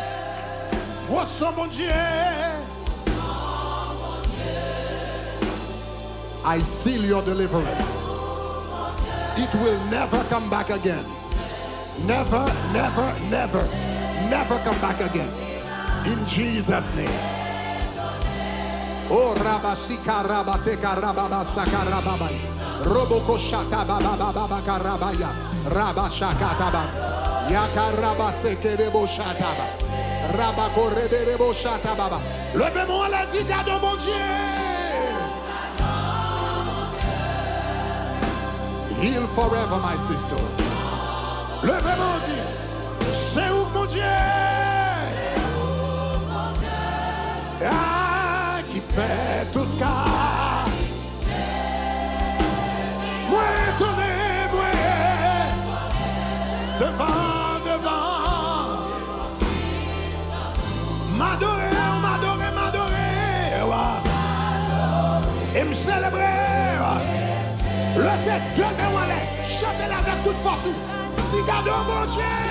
gwo son Bondye. I seal your deliverance. It will never come back again. Never, never, never, never come back again. In Jesus' name. Oh, rabashika rabateka rababasaka rababaya. Roboko shata babababaka rabaya. Rabashaka taba. Yakarabasekerebo shataba. Rabakoreberebo shatababa. Leve men w anlè, di, "Gade yon Bondye." Heal forever, my sister. Leve men w, di, "Se ou k Bondye a ki fè tout ka." Mwen tounen mwen devan, devan. M adore w, m adore, m adore w. E m selebre w. Leve de men w anlè, chante l avèk tout fòs ou. Di, "Gade yon Bondye."